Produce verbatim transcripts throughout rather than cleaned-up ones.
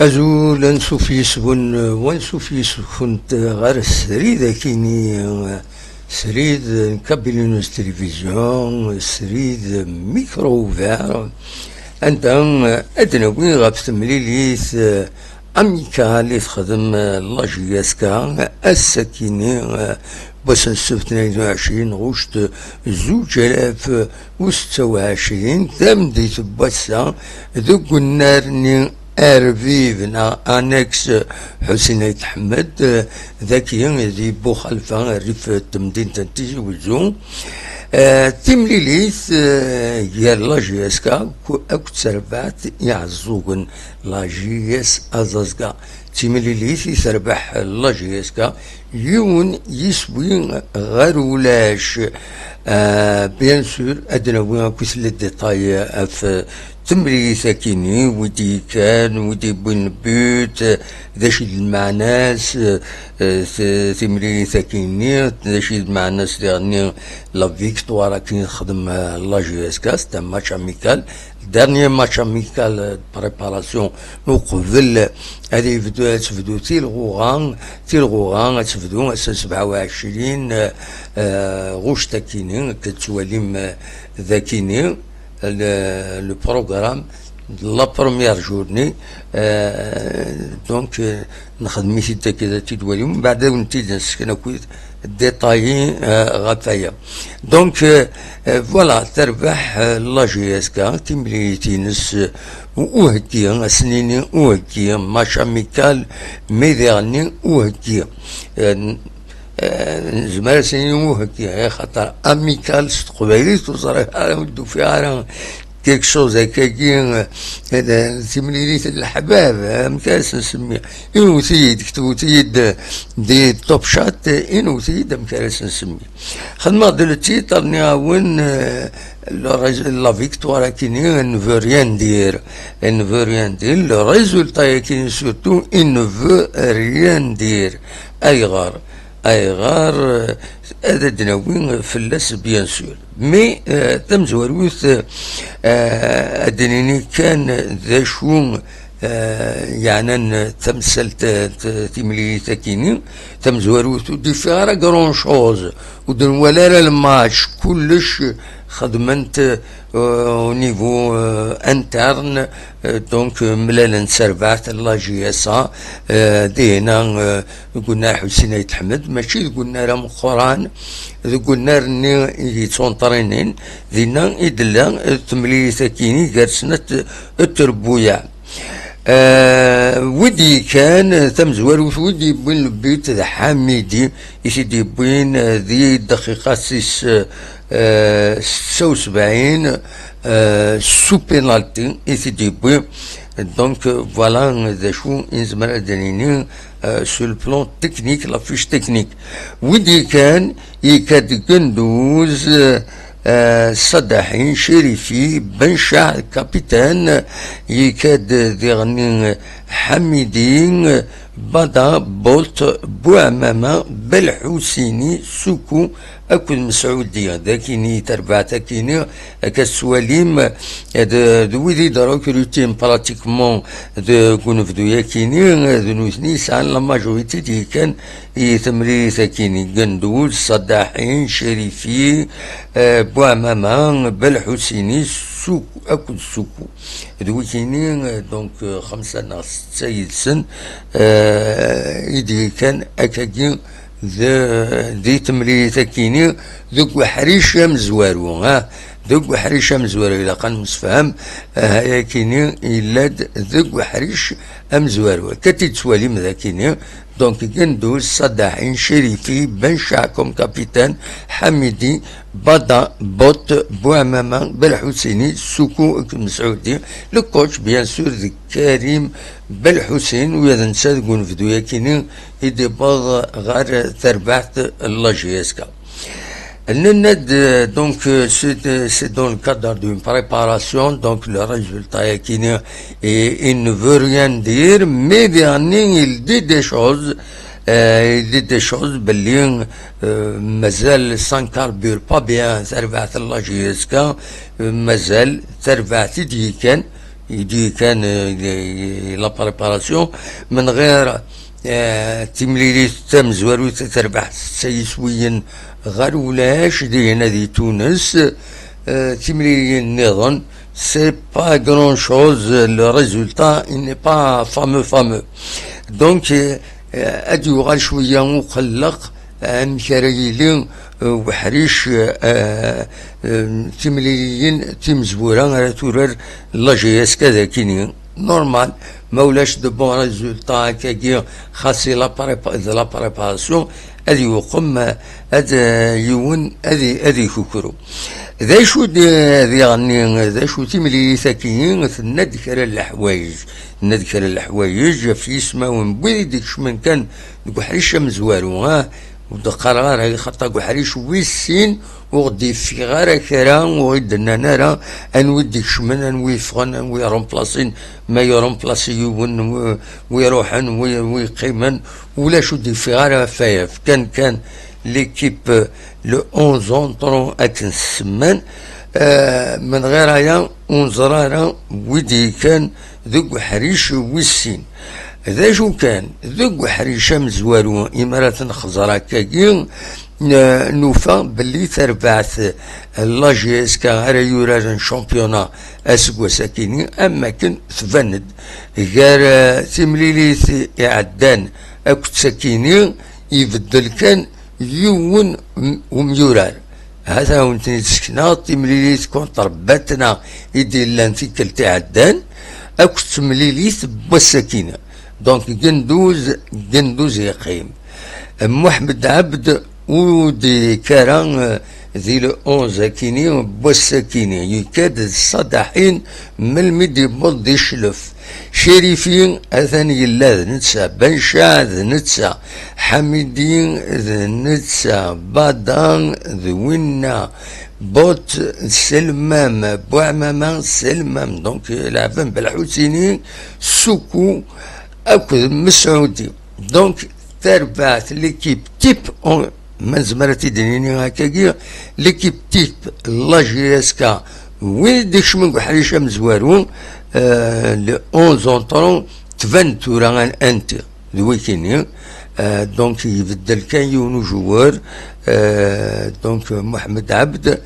Azul, ansuf yes-wen, wansuf yes-kent ɣer srid akini, srid n Kabylie News Télévision, srid Micro Ouvert, anda ad d-nawi ɣef temlilit amicale i texdem la J S K ass-akini, wass n ssebt tnayen u ɛecrin ɣuct zuǧ alaf u setta u ɛecrin, tameddit n wass-a, deg unnar-nni Arbib neɣ annexe Ḥusin Ayt Ḥmed, dagi di Buxalfa, rrif n temdint n Tizi Wezzu. Eh, timlilit, eh, gar la J S K akked terbaɛt Iɛeẓẓugen, la J S Azaẓga. D timlilit i terbeḥ la J S K, yiwen yiswi ɣer ulac. Ah, bien sûr, ad d-nawi akkit les détails ɣef temlilit akini, wi d-yekkan, wi d-yewwin le but, d acu i d lmeɛna-s, eh, t-, timlilit akini, d acu i d lmeɛna-s diɣenni la victoire akini texdem, eh, la J S K, c'est un match amical. Dernier match amical de préparation uqbel ad yebdu, ad tebdu tilɣuɣa, tilɣuɣa ad tebdu ass n sebɛa u ɛecrin, eh, ɣuct akini, akka tettwalim, eh, dakini, le, le programme de la première journée, eh, donc, eh, nexdem-it-id akka ad t-id-twalim, mbeɛd ad wen-t-id-nessken akkit détaillé, euh, ɣef waya. Donc, euh, euh, voilà, terbeḥ, euh, la J S K, timlilit-ines, euh, uheggi, ad s-nini uheggi, match amical, mais diɣenni uheggi. Euh, n-, euh, nezmer ad s-nini uheggi, eh, xaṭer amical s teqbaylit ur ẓriɣ ara, ur d-ufiɣ ara quelque chose akkagi, eh, d timlilit n leḥbab, amek ara s-nsemmi? Inwet-iyi-d, ketbut-iyi-d di Top Chat, inwet-iyi-d amek ara s-nsemmi. Xedmeɣ-d le titre, nniɣ-awen, eh, le rés-, la victoire akini, elle ne veut rien dire. Elle ne veut rien dire. Le résultat akini, surtout, il ne veut rien dire. Ayɣer? Ayɣer, eh, ad d-nawi fell-as, bien sûr. Mais, eh, tamezwarut, eh, ad d-nini kan d acu, eh, yeɛnan tamsalt, eh, t-, timlilit akini, tamezwarut ur d-ifiɣ ara grand chose, ur d-nwala ara lmatch, kullec xedmen-t, eh, au niveau, eh, interne, eh, donc, eh, mlalen s terbaɛt n la J S A, eh, dihna, eh, deg unnar Ḥusin Ayt Ḥmed, mačči deg unnar ameqqran, deg unnar-nni i yettunṭrinin, dinna i d-tella, eh, temlilit akini gar snat, eh, trebbuyaɛ. Eh, wi d-yekkan, eh, tamezwarut, wi d-yewwin le but d Ḥamidi, i t-id-yewwin, eh, di dqiqa tis, eh, setta u sebɛin, eh, sous penalty i t-id-yewwi. Donc, eh, voilà, eh, d acu i nezmer ad d-nini, eh, sur le plan technique, la fiche technique. Wi d-yekkan, yekka-d Genduz, eh, eh, Sadaḥin, Cirifi, Bencaḥ, capitaine, yekka-d diɣenni, eh, Ḥamidi, eh, Bada, Bolt, Buɛmama, Belḥusini, Suku akked Mesɛudi. Dakini, tarbaɛt akini, akka tettwalim, d, d wid i d-rekrutin pratiquement deg unebdu-yakini, d nutni yesɛan la majorité d-yekkan i temlilit akini. Genduz, Sadaḥin, Cirifi, eh, Buɛmama, Belḥusini, Suku, akked Suku. D wikini, eh, donc, eh, xemsa neɣ setta yid-sen, eh, i d-yekkan akkagi d-, di temlilit akini deg uḥric amezwaru, ah, deg uḥric amezwaru, ilaq ad nemsefham, ah, ayakini yella-d deg uḥric amezwaru. Akka t-id-tettwalim d akini, donc, Genduz, Sadaḥin, Cirifi, Bencaḥ comme capitaine, Ḥamidi, Bada, Bot, Buɛmama, Belḥusini, Suku, Mesɛudi, le coach, bien sûr, d Karim Belḥusin, u d netta deg unebdu-yakini i d-iwweḍ ɣer terbaɛt n la J S K. Nenna-d, euh, donc, euh, c'est, euh, c'est dans le cadre d'une préparation, donc le résultat yakini, et il ne veut rien dire, mais diɣenni, il dit des choses, euh, il dit des choses, belli, euh, mazal ça ne carbure pas bien, terbaɛt n la J S K, euh, mazal terbaɛt i d-yekkan, i d-yekkan, eh, la préparation, menɣir, eh, timlilit tamezwarut terbeḥ setta yiswiyen ɣer ulac, dihin di Tunes, eh, timliliyin nniḍen, c'est pas grand chose, le résultat, il n'est pas fameux, fameux. Donc, eh, eh, ad yuɣal cwiya uqelleq, amek ara yili, eh, uḥric, eh, eh, timliliyin timezwura ara turar la J S K dagini. Normal, ma ulac de bon résultat akkagi, xas i la prépa-, de la préparation, ad yuqem, eh, ad, eh, yiwen ad i-, ad ikukru. D acu d-, diɣenni, d acu timlilit-agi, tenna-d kra n leḥwayeǧ, tenna-d kra n leḥwayeǧ ɣef yismawen n wid i d-ikecmen kan deg uḥric amezwaru, ah, ur d-qqareɣ ara, xaṭer deg uḥric wis sin ur ɣ-d-yeffiɣ ara kra, ur ɣ-d-nnan ara anwa i d-ikecmen, anwa i yeffɣen, anwa i remplasin, ma iremplasi yiwen, wi, wi iruḥen, wi, wi yeqqimen, ulac ur d-yeffiɣ ara ɣef waya. Fkan kan l'équipe, le onze entrant akken semman, eh, menɣir aya ur neẓra ara wi d-yekkan deg uḥric wis sin. D acu kan, deg uḥric amezwaru, imi ara t-nexẓer akkagi, n-, nufa belli tarbaɛt n la J S K ara yuraren championnat aseggas-akini, am wakken tban-d gar, eh, timlilit iɛeddan akked takini, ibeddel kan yiwen m-, umyurar. Hata awen-ten-id-sekneɣ, timlilit contre Batna i d-yellan tikkelt iɛeddan, akked temlilit n wass-akini. Donc, Genduz, Genduz yeqqim. Muḥemmed Ɛebd ur d-yekka ara, eh, di le onze akini, n wass-akini. Yekka-d d Ṣadaḥin melmi d-yewweḍ di Cclef. Cirifi atan yella d netta, Bencaɛ d netta, Ḥamidi d netta, Bada d winna, Bot d Selmam, Buɛmama d Selmam, donc leɛben Belḥusini, Suku akked Mesɛudi. Donc, tarbaɛt, l'équipe type, en, ma nezmer ad t-id-nini akkagi, l'équipe type, la J S K, wid d-ikecmen deg uḥric amezwaru, euh, le onze entrant, tban tura an-, anti, d wikini, euh, donc, ibeddel kan yiwen ujewwer, euh, donc, Mohamed Abd,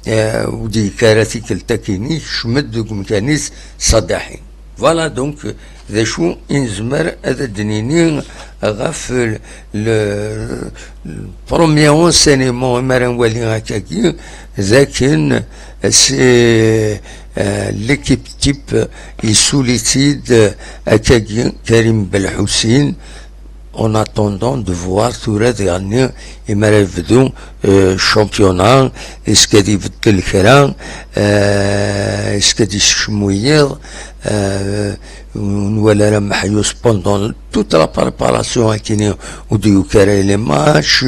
euh, ur d-yekka ara tikkelt akini, kecmen-d deg umkan-is Ṣadaḥin. Voilà, donc, d acu i nezmer ad d-nini ɣef le, le premier enseignement imi ara nwali akkagi, d akken c'est, euh, l'équipe type, yessuli-tt-id, euh, akkagi Karim Belḥusin, en attendant de voir tura diɣenni imi ara yebdu, euh, championnat, est-ce que ad ibeddel kra, euh, est-ce que ad isekcem wiyiḍ, euh, ur nwala ara Meḥyus pendant toute la préparation akini ur d-yuki ara i les matchs,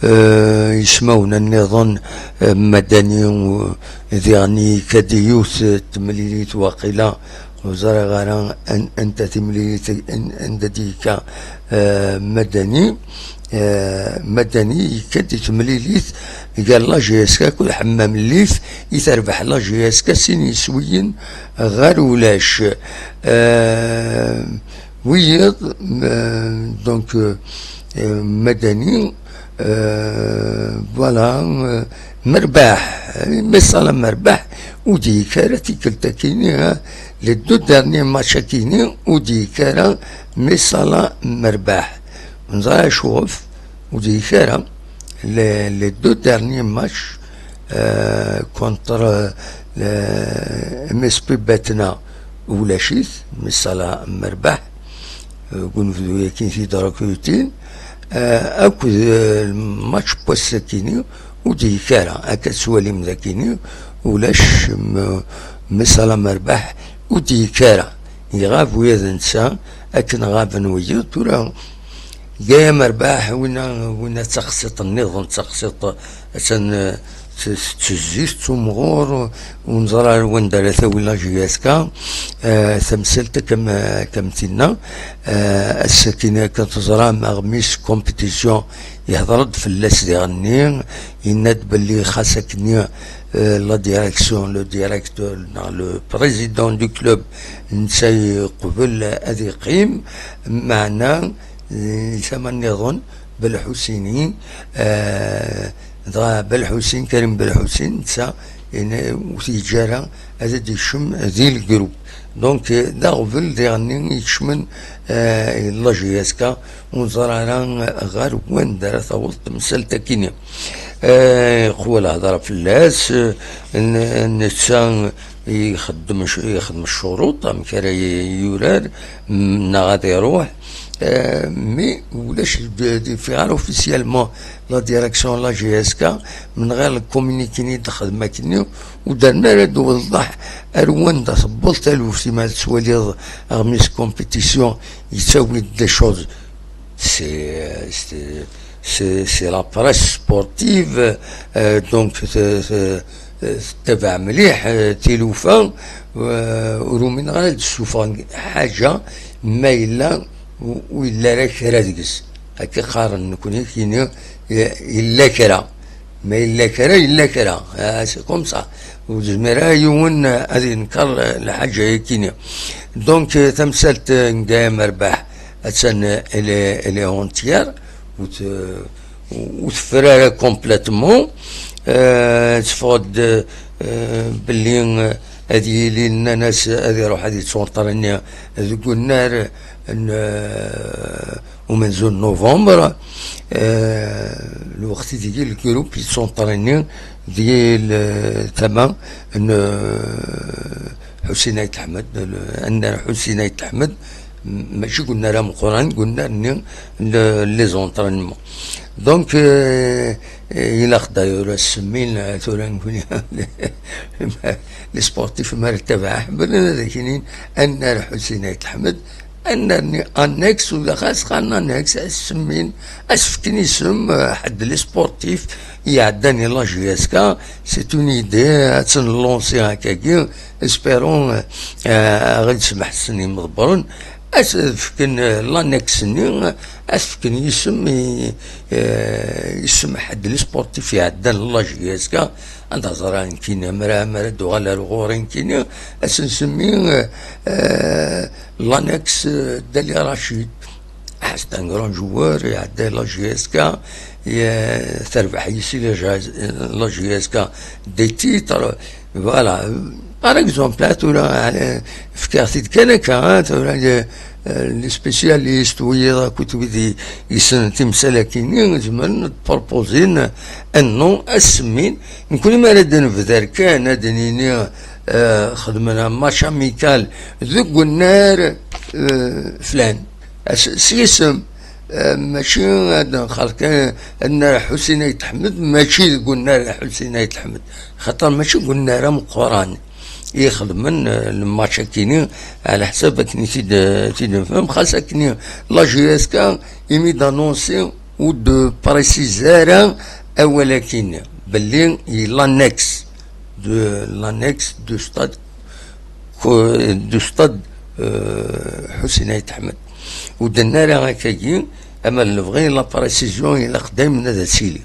euh, ismawen nniḍen, euh, Madani, euh, diɣenni yekka-d yiwet, euh, temlilit waqila, ur ẓriɣ ara an-, anta timlilit, an-, anda d-yekka, eh, Madani. Eh, Madani yekka-d i temlilit gar la J S K akked Ḥemmam Llif, i terbeḥ la J S K sin yiswiyen ɣer ulac. Eh, wiyiḍ, eh, donc, eh, eh, Madani, eh, voilà, eh, Merbaḥ, Misala Merbaḥ, ur d-yekka ara tikkelt akini, ha, les deux derniers matchs akini, ur d-yekka ara Misala Merbaḥ. Ur neẓri acuɣef, ur d-yekka ara. Les, les deux derniers matchs, euh, contre, euh, le M S P Batna, ulac-it, Misala Merbaḥ, euh, deg unebdu-yagi tidrakrutin, euh, akked, euh, match n wass-akini, ur d-yekka ara. Akka tettwalim dagini, ulac m-, Misala Merbaḥ, ur d-yekka ara. Iɣab ula d netta, akken ɣaben wiyiḍ. Tura, Gaya Merbaḥ, winna, winna d taqsiṭ nniḍen, d taqsiṭ, attan, eh, Tettezzi, tettumɣur, ur neẓri ara wanda ara tawi la J S K. Eh, tamsalt akka m-, akka m tinna. Eh, ass-agi akka teẓram aɣmis compétition, yehder-d fell-as diɣenni, yenna-d belli xas akkenni, eh, la direction, le directeur, neɣ le président du club, netta yeqbel ad yeqqim, meɛna, eh, tama nniḍen, Belḥusini, eh, dɣa Belḥusin, Karim Belḥusin, netta, ina-, ur t-yeǧǧa ara ad d-yekcem di lgrup. Donc, eh, d aɣbel diɣenni ikecmen, eh, la J S K, ur neẓri ara ɣer wanda ara taweḍ temsalt akkin. Eh, qwa lhedra fell-as, eh, n-, netta ixeddem c-, ixeddem ccuruṭ, amek ara y-, yurar, m-, neɣ ad iruḥ. Eh, mi ulac d-, d-, fiɣ ara officiellement la direction la J S K, menɣir le communiqué-nni d-xedm akkenni, ur d-rren ara d-wewḍeḥ ar wanda tewweḍ taluft, imi ad tettwaliḍ aɣmis compétition yettawi-d des choses. C'est, c'est, c'est, c'est la presse sportive, euh, donc, euh, euh, tettabaɛ mliḥ, euh, tilufa, euh, ur umineɣ ara ad d-ssufɣen ḥaǧa ma yella u-, ur yella ara kra deg-s. Akka qqaren nekni, kini, y-, yella kra. Ma yella kra, yella kra. Ah, c'est comme ça. Ur yezmir ara yiwen, euh, ad yenker, euh, lḥaǧa-yakini. Donc, euh, tamsalt, euh, n Gaya Merbaḥ, attan, euh, elle est, elle est entière. Ur t-, ur teffer ara complètement. Euh, teffeɣ-d, euh, belli, euh, ad yili, nnan-as ad iruḥ ad yettunṭrini deg unnar n, euh, umenzu n novembre. Euh, lweqt ideg lgrup yettunṭrini di l-, tama n, euh, Ḥusin Ayt Ḥmed, le-, annar Ḥusin Ayt Ḥmed, m-, mačči deg unnar ameqqran, deg unnar-nni n les entraînements. Donc, euh, ilaq d'ailleurs ad semmin, euh, tura nekni, les sportifs ma ara tabaɛ, ḥemmlen ad ak-inin annar Ḥusin Ayt Ḥmed, annar-nni annexe, u daxel as-qqaren annexe, as-semmin, as-fken isem, euh, ḥedd les sportifs iɛeddan i la J S K, c'est une idée, ad tt-nlansi akkagi, espérons, euh, ɣid smaḥ-sen imḍebbren, ad s-fken, euh, l'annexe-nni, ad s-fken isem i, euh, isem ḥedd les sportifs iɛeddan la J S K, anda ẓran kini, mara, mara d-uɣal ar ɣur-i kini, ad s-nsemmi, euh, euh, l'annexe, euh, d'Ali Rachid. Ah, c'est un grand joueur, iɛedda la J S K, i-, terbeḥ yis-i la J-, la J S K des titres, voilà. Par exemple, ah, tura, ah, fkiɣ-t-id kan akka, ah, tura, les, euh, les spécialistes, wiyaḍ akked wid i-, yessnen timsal-agi-nni, zemren ad proposin un nom, ad semmin. Nekni mi ara d-nebder kan, ad d-nini, euh, xedmen un match amical deg unnar, euh, flan. As-, s yisem, eh, mačči ad nxalq, eh, ad nara Ḥusin Ayt Ḥmed, mačči deg unnar Ḥusin Ayt Ḥmed, xaṭer mačči deg unnar ameqqran i xedmen, eh, lmatch akini, ɛla ḥsab akken i t-id, eh, t-id-nefhem, xas akni la J S K, imi d-anonsi ur d-précise ara awal akini, belli i l'annexe de, l'annexe de stade, de stade, euh, Ḥusin Ayt Ḥmed. Ur d-nenna ara akkagi, ama d lebɣi, la précision ilaq daymen ad as-yili.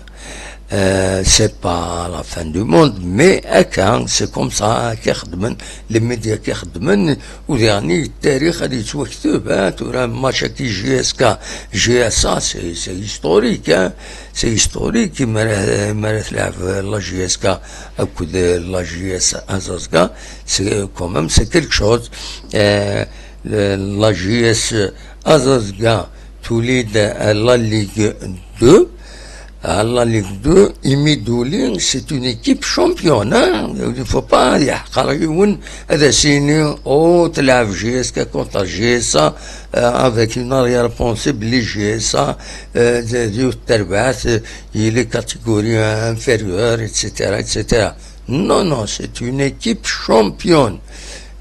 Euh, c'est pas la fin du monde, mais akka, c'est comme ça, akka xedmen, les médias akka xedmen, u diɣen i tarix ad yettwakteb, ah, tura match-agi J S K, J S A, c'est, c'est historique, hein, c'est historique, mi ara, mi ara tleɛb la J S K akked la J S Azazga, c'est quand même, c'est quelque chose. Euh, le, la J S Azazga tuli-d à la Ligue deux. À la Ligue deux, imi d-tuli, c'est une équipe championne, hein. Il faut pas yeḥqer yiwen ad as-yini, oh, tleɛb J S K contre J S A, euh, avec une arrière-pensée belli J S A, euh, d, d yiwet terbaɛt, euh, i les catégories inférieures, et cetera, et cetera. Non, non, c'est une équipe championne.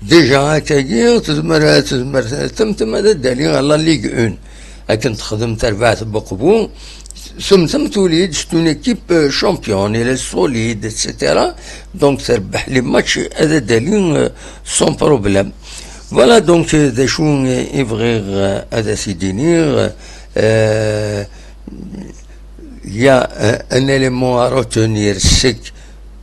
Déjà, akkagi, tezmer, tezmer, temtem ad d-tali à la Ligue un. Akken texdem terbaɛt n Beqbu, Tum Tum Tulid, c'est une équipe, euh, championne, elle est solide, et cetera. Donc, terbeḥ les matchs, ad d-ali, euh, sans problème. Voilà, donc, euh, d acu, euh, i bɣiɣ, euh, ad as-id-iniɣ, euh, il y a un, un élément à retenir, c'est que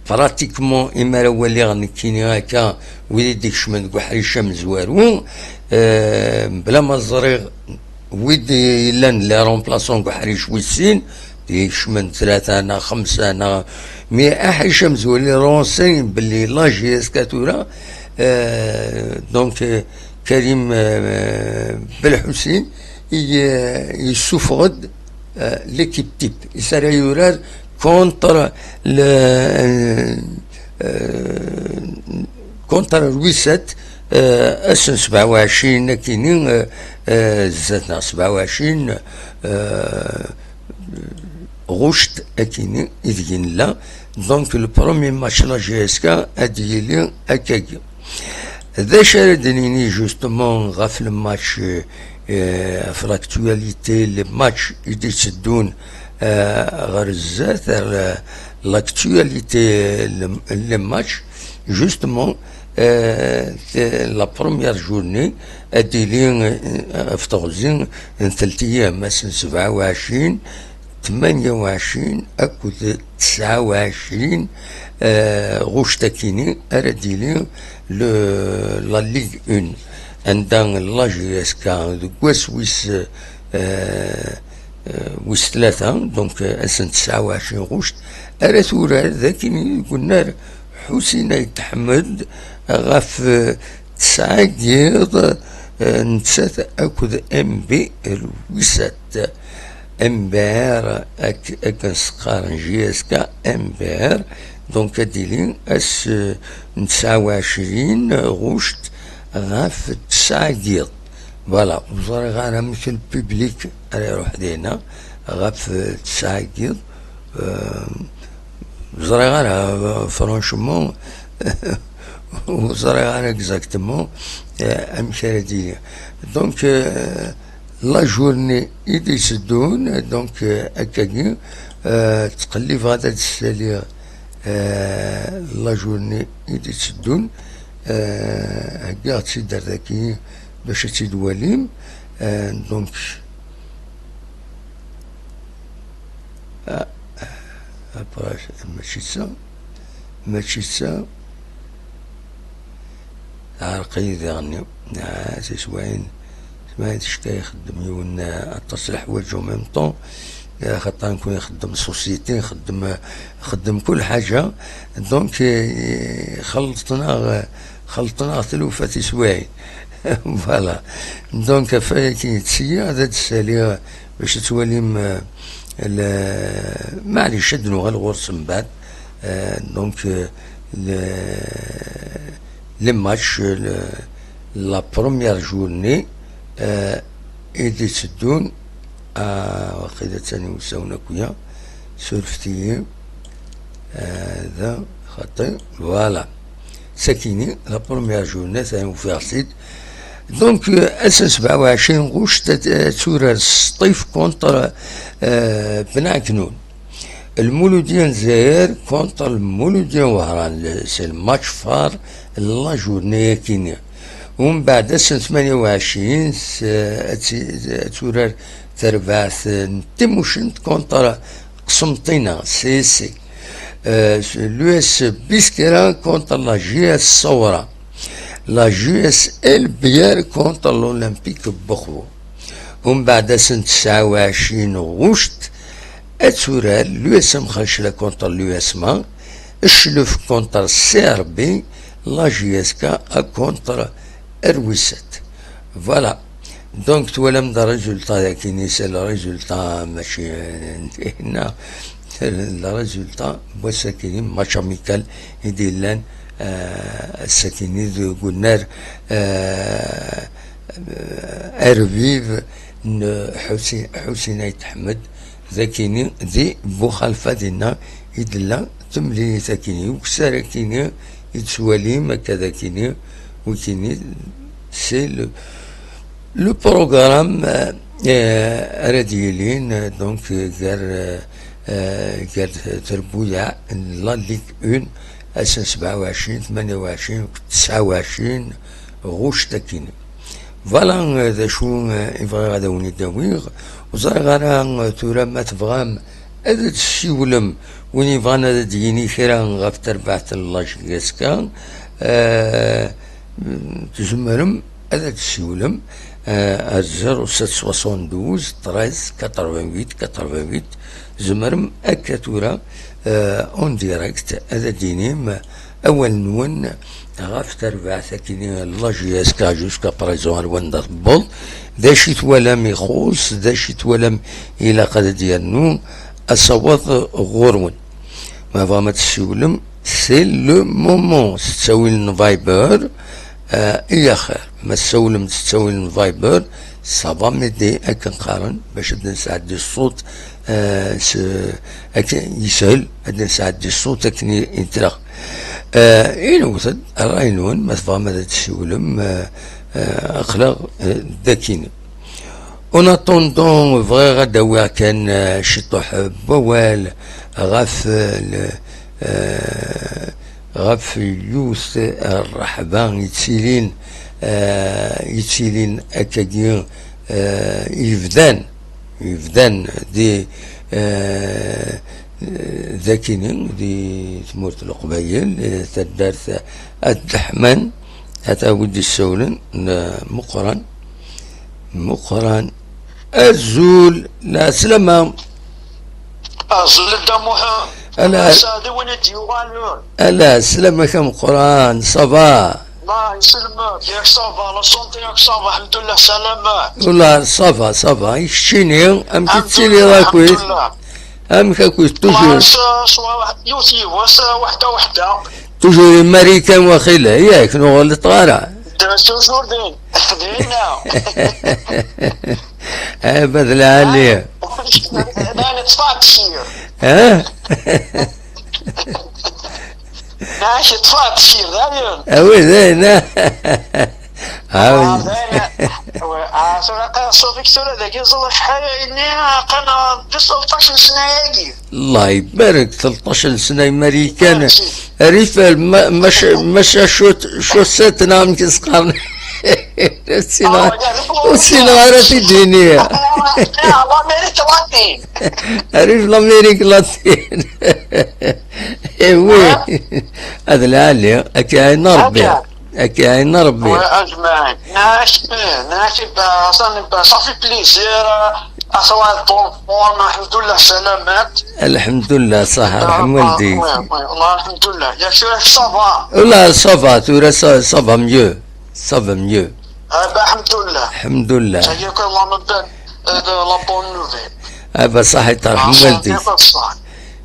pratiquement, imi ara waliɣ nekkini akka, wid i d-ikecmen deg uḥric amezwaru, euh, bla ma ẓriɣ, wid yellan les remplaçants deg uḥric wis sin, ikecmen tlata neɣ xemsa neɣ, mais aḥric amezwaru, les renseignements belli la J S K tura, euh, donc, euh, Karim, euh, Belḥusin, i, euh, yessufeɣ-d, euh, l'équipe type. Is ara yurar contre le, euh, euh, contre Rwisat, euh, ass n sebɛa u ɛecrin akini, euh, euh, zdat neɣ sebɛa u ɛecrin, euh, ɣuct akini ideg nella. Donc, le premier match la J S K ad yili akkagi. D acu ara d-nini justement ɣef le match, euh, ɣef l'actualité, les matchs i d-itteddun, euh, ɣer zdat, ar, euh, l'actualité, le, les matchs, justement, euh, la première journée, ad d-tili, euh, ɣef teɣzi n telt ayyam, ass n sebɛa u ɛecrin, tmanya u ɛecrin akked tesɛa u ɛecrin, euh, ɣuct akini ara d-tili le, la Ligue un, anda la J S K deg wass wis, euh, euh, wis tlata, donc, euh, ass n tesɛa u ɛecrin ɣuct, ara turar d akini deg unnar Ḥusin Ayt Ḥmed ɣef, euh, tesɛa n yiḍ, euh, nettat akked M B Rwisat. M B R, ak-, akken s-qqaren J S K M B R, donc ad d-tili ass, euh, n tesɛa u ɛecrin ɣuct ɣef tesɛa n yiḍ. Voilà, ur ẓriɣ ara amek le public ara iruḥ dinna ɣef, euh, tesɛa n yiḍ. Euh, ur ẓriɣ ara, euh, franchement, ur ẓriɣ ara exactement, euh, amek ara d-yili. Donc, euh, la journée i d-itteddun, donc, euh, akkagi, euh, ttqellibeɣ ad d-ssaliɣ, euh, la journée i d-itteddun, euh, heggaɣ-tt-id ar daki bac ad tt-id-walim. Euh, donc, ah, après, mačči d ta, mačči d ta. Teɛreq-iyi diɣen-iw. Ah, tiswayin, tiswayin ticka ixeddem yiwen, ah, aṭas leḥwaǧ en même temps. Ah, axaṭer nekkni nxeddem société, nxeddem, nxeddem kul ḥaǧa. Donc, eh, xelṭen-aɣ, xelṭen-aɣ tlufa tiswayin. Voilà. Donc, ɣef wayagi, sya ad d-ssaliɣ bac ad twalim, eh, le-, maɛlic, ad nuɣal ɣur-s mbeɛd. Eh, donc, eh, le-, les matchs, le-, la première journée, eh, i d-itteddun, ah, waqila ttani usawen akya, surfet-iyi, eh, da, xaṭi, voilà. Sakini, la première journée, ça, ufiɣ-tt-id. Donc, euh, ass n sebɛa u ɛecrin ɣuct, ad, ad turar Sṭif contre, euh, Ben Aknun. Le Mouloudien Zaïre contre le Mouloudien Wahran, le, c'est le match phare la journée akini. Umbeɛd ass n tmanya u ɛecrin, s-, ad ti-, ad turar terbaɛt n Timucent contre Qsenṭina, C S C. Euh, l'U S Biskra contre la J S Sawra. La J S El Bière contre l'Olympique Bokhvo. Umbeɛd ass n tesɛa u ɛecrin ɣuct, ad turar l'U S M Xalcla contre l'U S M A, Cclef contre C R B, la J S K contre Rwisat. Voilà. Donc, twalam-d résultat-agi-nni, c'est le résultat, mačči, euh, c'est le résultat n wass-agi, match amical i d-yellan, euh, ass-agi-nni deg unnar, euh, euh, Arbiv n Ḥusi-, Ḥusin Ayt Ḥmed, d akini, di Buxalfa dinna i d-tella temlilit akini. Ukessar akini i d-tettwalim akka d akini, wikini, c'est le, le programme, euh, eh, ara d-yilin, eh, donc, eh, gar, eh, eh, gar trebbuyaɛ n la Ligue un, ass n sebɛa u ɛecrin, tmanya u ɛecrin, tesɛa u ɛecrin, ɣuct akkin. Voilà, eh, d acu, eh, i bɣiɣ ad awen-id-awiɣ. Ur ẓriɣ ara, eh, tura ma tebɣam ad d-tessiwlem win yebɣan ad d-yini kra ɣef terbaɛt n la J S K, eh, tzemrem ad d-tessiwlem, eh, ar zéro sept soixante-douze treize quatre-vingt-huit quatre-vingt-huit. Tzemrem akka tura, eh, en direct ad d-tinim awal-nwen ɣef terbaɛt akkin n la J S K jusqu'à présent ar wanda tewweḍ, d acu i twalam ixuṣ, d acu i twalam ilaq ad d-yernu asawaḍ ɣur-wen. Ma tebɣam ad tessiwlem, c'est le moment. S ttawil n Viber, eh, i axir. Ma tessawlem s ttawil n Viber, ça va m'aider, akken qqaren, bac ad nesɛeddi ṣṣut, eh, s, akken yeshel ad nesɛeddi ṣṣut akken i, i netlaq. Eh, inewwet-d ṛṛay-nwen, ma tebɣam ad tessiwlem, eh, eh, aql-aɣ, eh, dagi. En attendant, bɣiɣ ad d-awiɣ kan, eh, ciṭuḥ n wawal ɣef, eh, le, eh, ɣef yiwet n ṛṛeḥba yettilin, eh, yettilin akkagi, eh, yebdan, yebdan di, eh, d akini, di tmurt n Leqbayel, eh, taddart At Deḥman, ata wi d-issawlen, n Muqran, Muqran. Azul, lɛeslama. Azul a Dda Muḥend. Ala. Saɛd i win i d-yuɣalen. Ala, sslam-ak a Meqqran, ça va? Allah yesselmek, yak ça va, la santé yak ça va, alḥemdullah, salamat. Ula, ça va, ça va. I keččini, amek i tettiliḍ akkit? Alḥemdullah. Amek akkit, toujours? Ccwaya, ccwaya, yiwet yiwet, waḥda waḥda. Toujours i Marikan waxila, yak, nuɣ ur ɣelṭeɣ ara. Toujours din, dinna. Abad lɛali. Nani ṭṭfat kir. Ha? Nani ṭṭfat kir, dayen. Awi, dayen, ha? Awi. Ah, dayen. Ah, tura qa-, ṣṣut-ik tura dagi ẓẓel acḥal-nni, aql-aɣ di tleṭṭac n ssna-agi. Allah ibarek, tleṭṭac n ssna i Marikan. Merci. Rif, ma, ma, ma, chaussette neɣ amek i s-qqaren. Ur ssineɣ, ah, ur ssineɣ ara ad t-id-iniɣ. Ah, l'Amérique latine. Arrive l'Amérique latine. Eh oui. Ah. Ad lɛali, ad k-iɛin Rebbi. Ad k-iɛin Rebbi. Wa ajmaɛin. Nɛac, eh, nɛac, eh, ça fait plaisir, eh, à savoir bon, bon, alhamdulillah, salamat. Alhamdulillah, صح, رحم والديك. Oui, oui, والله الحمد لله. Yak tura ça va. Ula, ça va, tura ça, ça va mieux. Ça va mieux. Ah, bah, alhamdulillah. Alhamdulillah. Ça y est, que Allah me donne, euh, de la bonne nouvelle. Ah, bah, صحيت, رحم والديك. Ah, ça, c'est ça.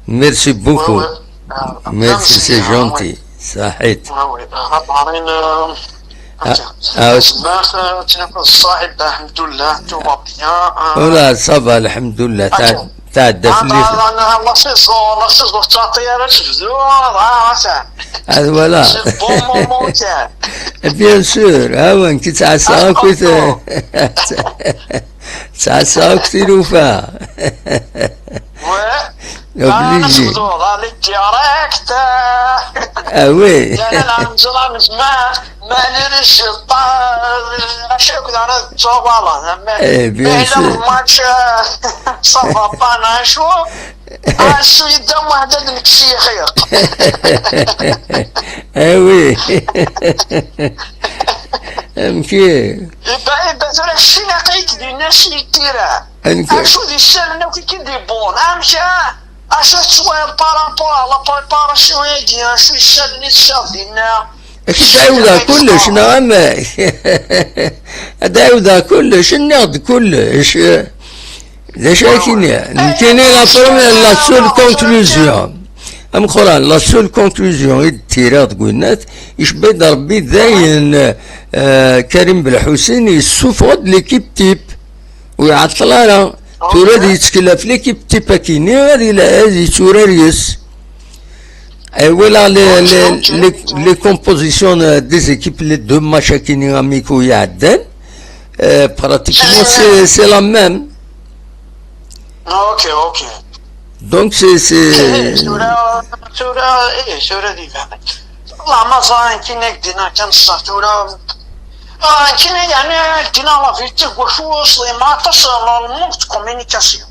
Merci beaucoup. Ouais, ouais. Ah, merci, c'est gentil. صحيت. Ah, oui. Ah, بعدين, euh, ah, ah, c'est ma, euh, tu n'as pas ça, eh ben, alhamdulillah, tout va bien, hein. Ula, ça va, الحمد لله. Ah, تع-, تعدى في اللي أنا، أنا، الله سيزور، الله سيزور، تعطي أنا شفزور، آه، آه، آه. هذا ولا. C'est le bon moment, tiens. Bien sûr, ها وين كي تعسى، آه، كي ت-، آه. تعسى، كي تلوفا. Ouais. Obligé. أنا سيزور، راني direct. Ah oui. يعني أنا نزل، أنا نسمع. Mani n ccayṭan, acu akk d ara tettwaɣaleḍ, ama eh, bien sûr. Lmatch, eh, ça va pas, neɣ acu? Acu yedda waḥed ad nekkes yexir. Ah oui. Amek i? Iba, iba tura ccin aql-ik dinna si tira. Acu d isallen akk i k-id-iwwḍen? Amek, ah, acu tettwaliḍ par rapport à la préparation-agi? Acu isallen i tesɛiḍ dinna? Acu d-ɛiwdeɣ kullec, neɣ amek? Ad d-ɛiwdeɣ kullec, nniɣ-d kullec. D acu ara k-iniɣ? Nekkini la première, la seule conclusion. Ameqqran, la seule conclusion i d-ttiriɣ deg winnat, icebba-d Rebbi dayen, eh, Karim Belḥusin yessufeɣ-d l'équipe type. Ur iɛeṭṭel ara. Tura ad yettkel ɣef l'équipe type akini, ad ila-, ad yetturar yes. Eh, walaɣ les, les, les, les compositions, euh, des équipes, les deux matchs akini amicaux iɛeddan. Euh, pratiquement, c'est, c'est la même. Ah, ok, ok. Donc, c'est, c'est... Tura, tura, eh, tura di bɛid. Wallah, ma ẓran kina k-d-inna kan ṣṣeḥ tura. Ah, kina, yeɛni, k-d-inna la vérité, wacu, c'est ma aṭas la, le manque de communication.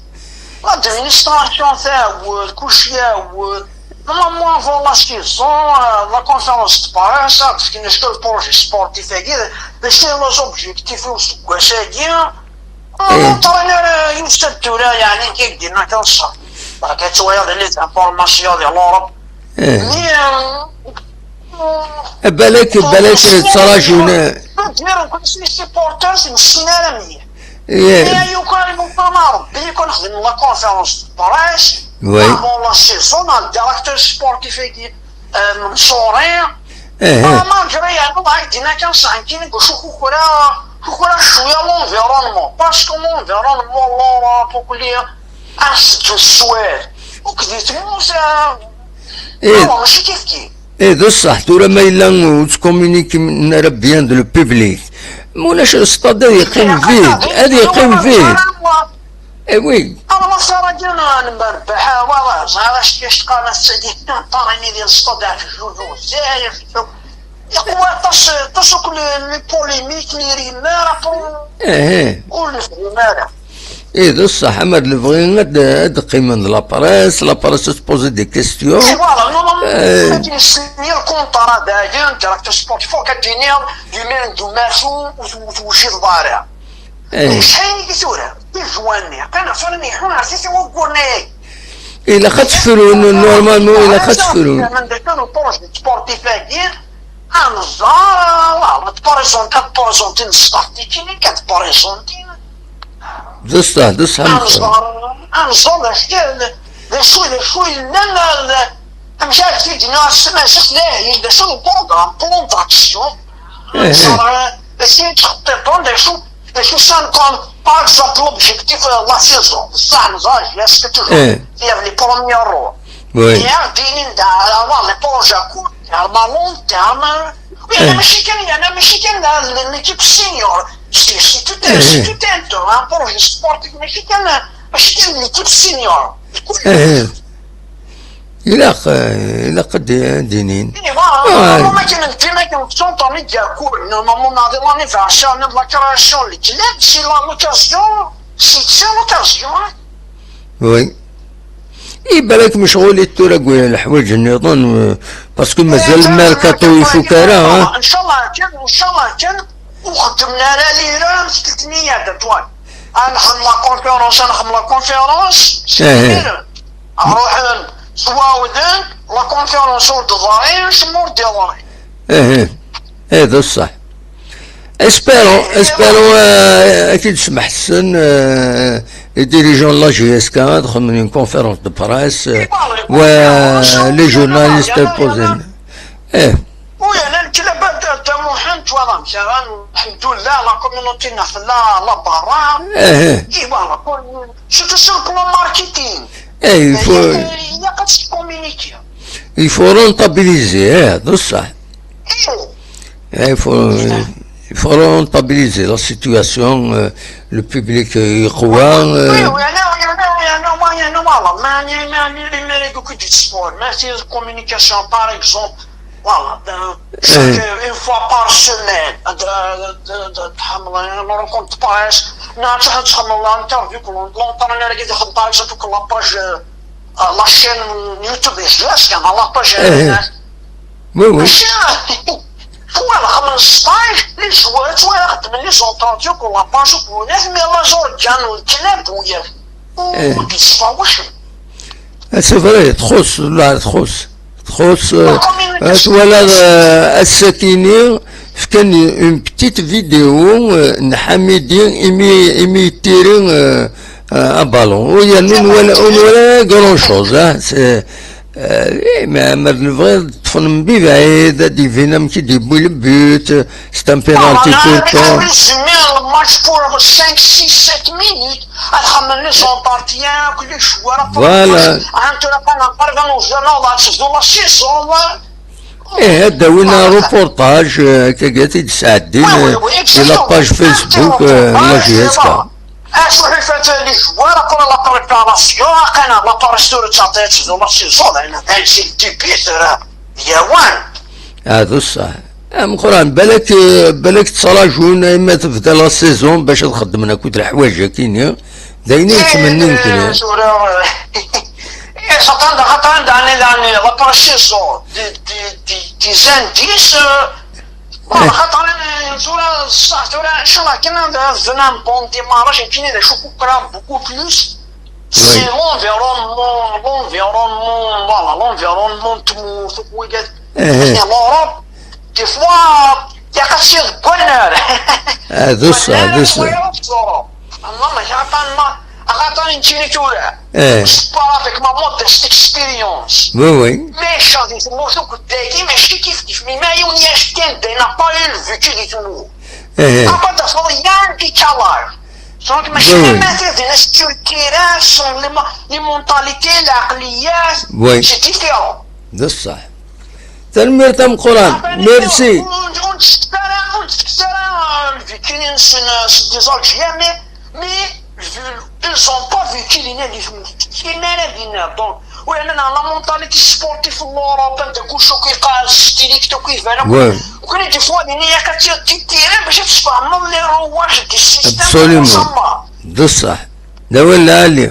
L'administration tɛawed, kulci iɛawed. Normalement, avant la saison, euh, la conférence de presse, ad d-fken acku le projet sportif-agi, d acu les objectifs n useggas-agi. L'entraîneur, euh, yusa-d tura, yeɛni, kif d-yenna kan ṣṣeḥ. Barka ttwaliɣ di les informations di l'Europe. Mais, euh, Balak, balak, ttṛajun. Ad d-yerren kul les supporters, ur ssinen ara mliḥ. Mais yukan, yukan Rebbi, yukan xedmen la conférence de presse. Oui. Avant la saison, le directeur sportif-agi, euh, Mansouri. Ah, malgré, yeɛni, ad d-iniɣ kan ṣṣeḥ, nekkini deg wacu kukra, kukra cwiya l'environnement. Parce que l'environnement, l'Europe, akk li, ad s-ǧǧen sswal. Akk di tmurt, ah, mačči kif kif. Eh, d ṣṣeḥ, tura ma yella ur ttcommuniquin ara bien d le public, ma ulac, le stade ad yeqqim vide, ad yeqqim vide. Eh oui. Alors, ça va bien, hein, Mbarebbeḥ, ah, ouais, ouais, ẓriɣ acu, acu qqaren ass-agi, ṭṭarimi di le stade ɣef juju, zzay, yeqwa aṭas, aṭas akk les, les polémiques, les rumeurs, ur nefhim ara. Eh, d ṣṣeḥ, ama d lebɣi ad, ad qqimen d la presse, la presse ad tposer des questions. Eh, voilà, non, non, non, eh, ad yesni lkunṭra dayen, directeur sportif, fok ad d-tiniḍ, d imir n d umatu, ur t-, ur tewjideḍ ara. Eh. Acḥal i tura, tijuwan-nni, qqan ɣef wara mi ḥun ɣer titi waggur-nni. Ilaq ad tefrun, normalement, ilaq ad tefrun. Anda kan le projet sportif-agi, ad nẓer, voilà, ad présenter, ad présenter, neṣbeḥ tikini, ad présenter. D ṣṣeḥ, d ṣṣeḥ. Ad nẓer, ad nẓer d acu, d acu, d acu yellan, d, amek ara t-id-nniɣ, ass-a, d ahil, d acu le programme, plan d'action. Ad nẓer, eh, d acu yettxeṭṭiṭen, d acu, d acu ça comme, par exemple, l'objectif, euh, la saison. Ça, nẓer, est-ce que toujours, eh, il y a les premiers rôles. Oui. Et un dîner dans, dans les projets à court terme, à long terme. Oui, eh, mačči kan, yeɛni, mačči kan la, la, l'équipe senior. C'est, c'est tout un, eh, c'est tout un, un projet sportif, mačči kan, mačči kan l'équipe senior. Eh. Ilaq, eh, ilaq ad d-, ad d-inin. Eh, voilà, ah, normalement, ma kan, ma kan, tonton, il y a cours, normalement, on a des anniversaires, on a de la création, les clubs, c'est la, l'occasion, c'est, c'est l'occasion, hein. Oui. I balak mecɣulit tura deg leḥwayeǧ nniḍen, eh, parce que mazal lmerkaṭu ur ifuk ara, ha? Ncallah kan, ncallah kan, ur xeddmen ara lira, mskelten-iyi-d, a Ṭwal. Ad nxedem la conférence, ad nxedem la conférence, eh, eh, ruḥen, ttwawden, la conférence ur d-ḍrin, semma ur d-iḍri. Eh, eh. Eh, d ṣṣeḥ. Espérons, espérons, euh, ad k-id-smeḥsen, euh, les dirigeants de la J S K ad xedmen une conférence de presse, euh, wa les journalistes ad posen. Eh. Oui, أنا نتكلم بعد تاع محمد ولا مثلا، الحمد لله، la communauté ناس لا، لا برا. Eh, eh. Et voilà, c'est tout simplement marketing. Eh, il faut, il y a pas de communiquer. Il faut rentabiliser, eh, d ṣṣeḥ. Eh, il faut, euh, il faut rentabiliser la situation, euh, le public, euh, يقوى, euh. Oui, oui, أنا، أنا، أنا، أنا، أنا، والله، ما، ما، ما، ما، ما، ما، كنت في السبور، ما في communication, par exemple. Voilà, ben, chaque, une fois par semaine, de, de, de, une rencontre de presse, نعرف شحال تخمم l'interview, كل l'entraîneur يجي يخدم، par exemple, كل la page, euh, la chaîne YouTube, je laisse, كان la page, euh, Oui, oui. Mačči, tura xemsṭac les joueurs, tura xedmen les interviews, كل la page, وناس، mais la jour كان الكلام وياك. Eh. Ur d-yeṣfa wacemma. Ah, c'est vrai, txuṣṣ, la, txuṣṣ. Txuṣṣ, euh, la communication. Twalaḍ, euh, ass-akini, fkan une petite vidéo, euh, n Ḥamidi, imi, imi yettiri, euh, euh, un ballon. Ur yernu, ur nwala, ur nwala grand chose, hein. C'est, euh, eh, mais, mais le vrai, ṭṭfen mebɛid, ad d-ibin amek i d-yewwi le but, c'est un penalty tout le temps. Le match pour cinq, six, sept minutes. Ad xemmen les entretiens, que les joueurs, voilà. Hein, tu n'as pas encore dans le journal, là, c'est dans la saison, là. Eh, ad d-awin reportage, eh, akka i d-sɛeddin, oui, oui, oui, eh, di la page Facebook, eh, n la J S K. Acu ḥifat les joueurs, après la préparation, aqana la préparation de la saison, la saison, c'est le début, c'est le yawan. Ah, d ṣṣeḥ. Ameqran, balak, eh, balak ttrajun ayma tebda la saison bac ad xeddmen akk leḥwayeǧ akini. D ayen i yettmennin kra. Tura, eh, xaṭer anda, xaṭer anda, ɛni, ɛni, la pré-saison, des, des, des, des indices, euh, voilà, xaṭer, eh, tura, ṣṣeḥ, tura, inchallah, kan ad, ad bdun un bon démarrage, et puis, d acu, beaucoup plus, c'est l'environnement, l'environnement, voilà, l'environnement n tmurt, akk wiyaḍ. Eh, eh. L'Europe, des fois, il y a quelque chose de bonheur. Ah, d ṣṣeḥ, d ṣṣeḥ. L'Europe, non, mais j'entends ma, j'entends une télé tout là. Eh. Je parle avec ma modeste expérience. Oui, oui. Mais je dis, c'est mon jour que t'as dit, mais je kiffe, kiffe, mais, mais on y a acheté, on n'a pas eu le vécu du tout. Eh, eh. À part de ça, il y a un décalage. Donc, mais je vais mettre des structures, sont les mo-, les mentalités, la religion, oui, c'est différent. D ṣṣeḥ. Tanemmirt ameqqran. Merci. Ur, ur nettekkes ara, ur nettekkes ara lvekil-nsen, euh, c'est des Algériens, mais, mais ils ont pas vécu les nés, ils ont vécu les nés, donc, oui, mais dans la mentalité sportive, l'Europe, anda kullec akk yeqqar, strict akk iban akk. Ouais. Nekkni, des fois, nini-ak ad tiriḍ tira bac ad tfehmeḍ les rouages du système. Absolument. D ṣṣeḥ. D awal lɛali.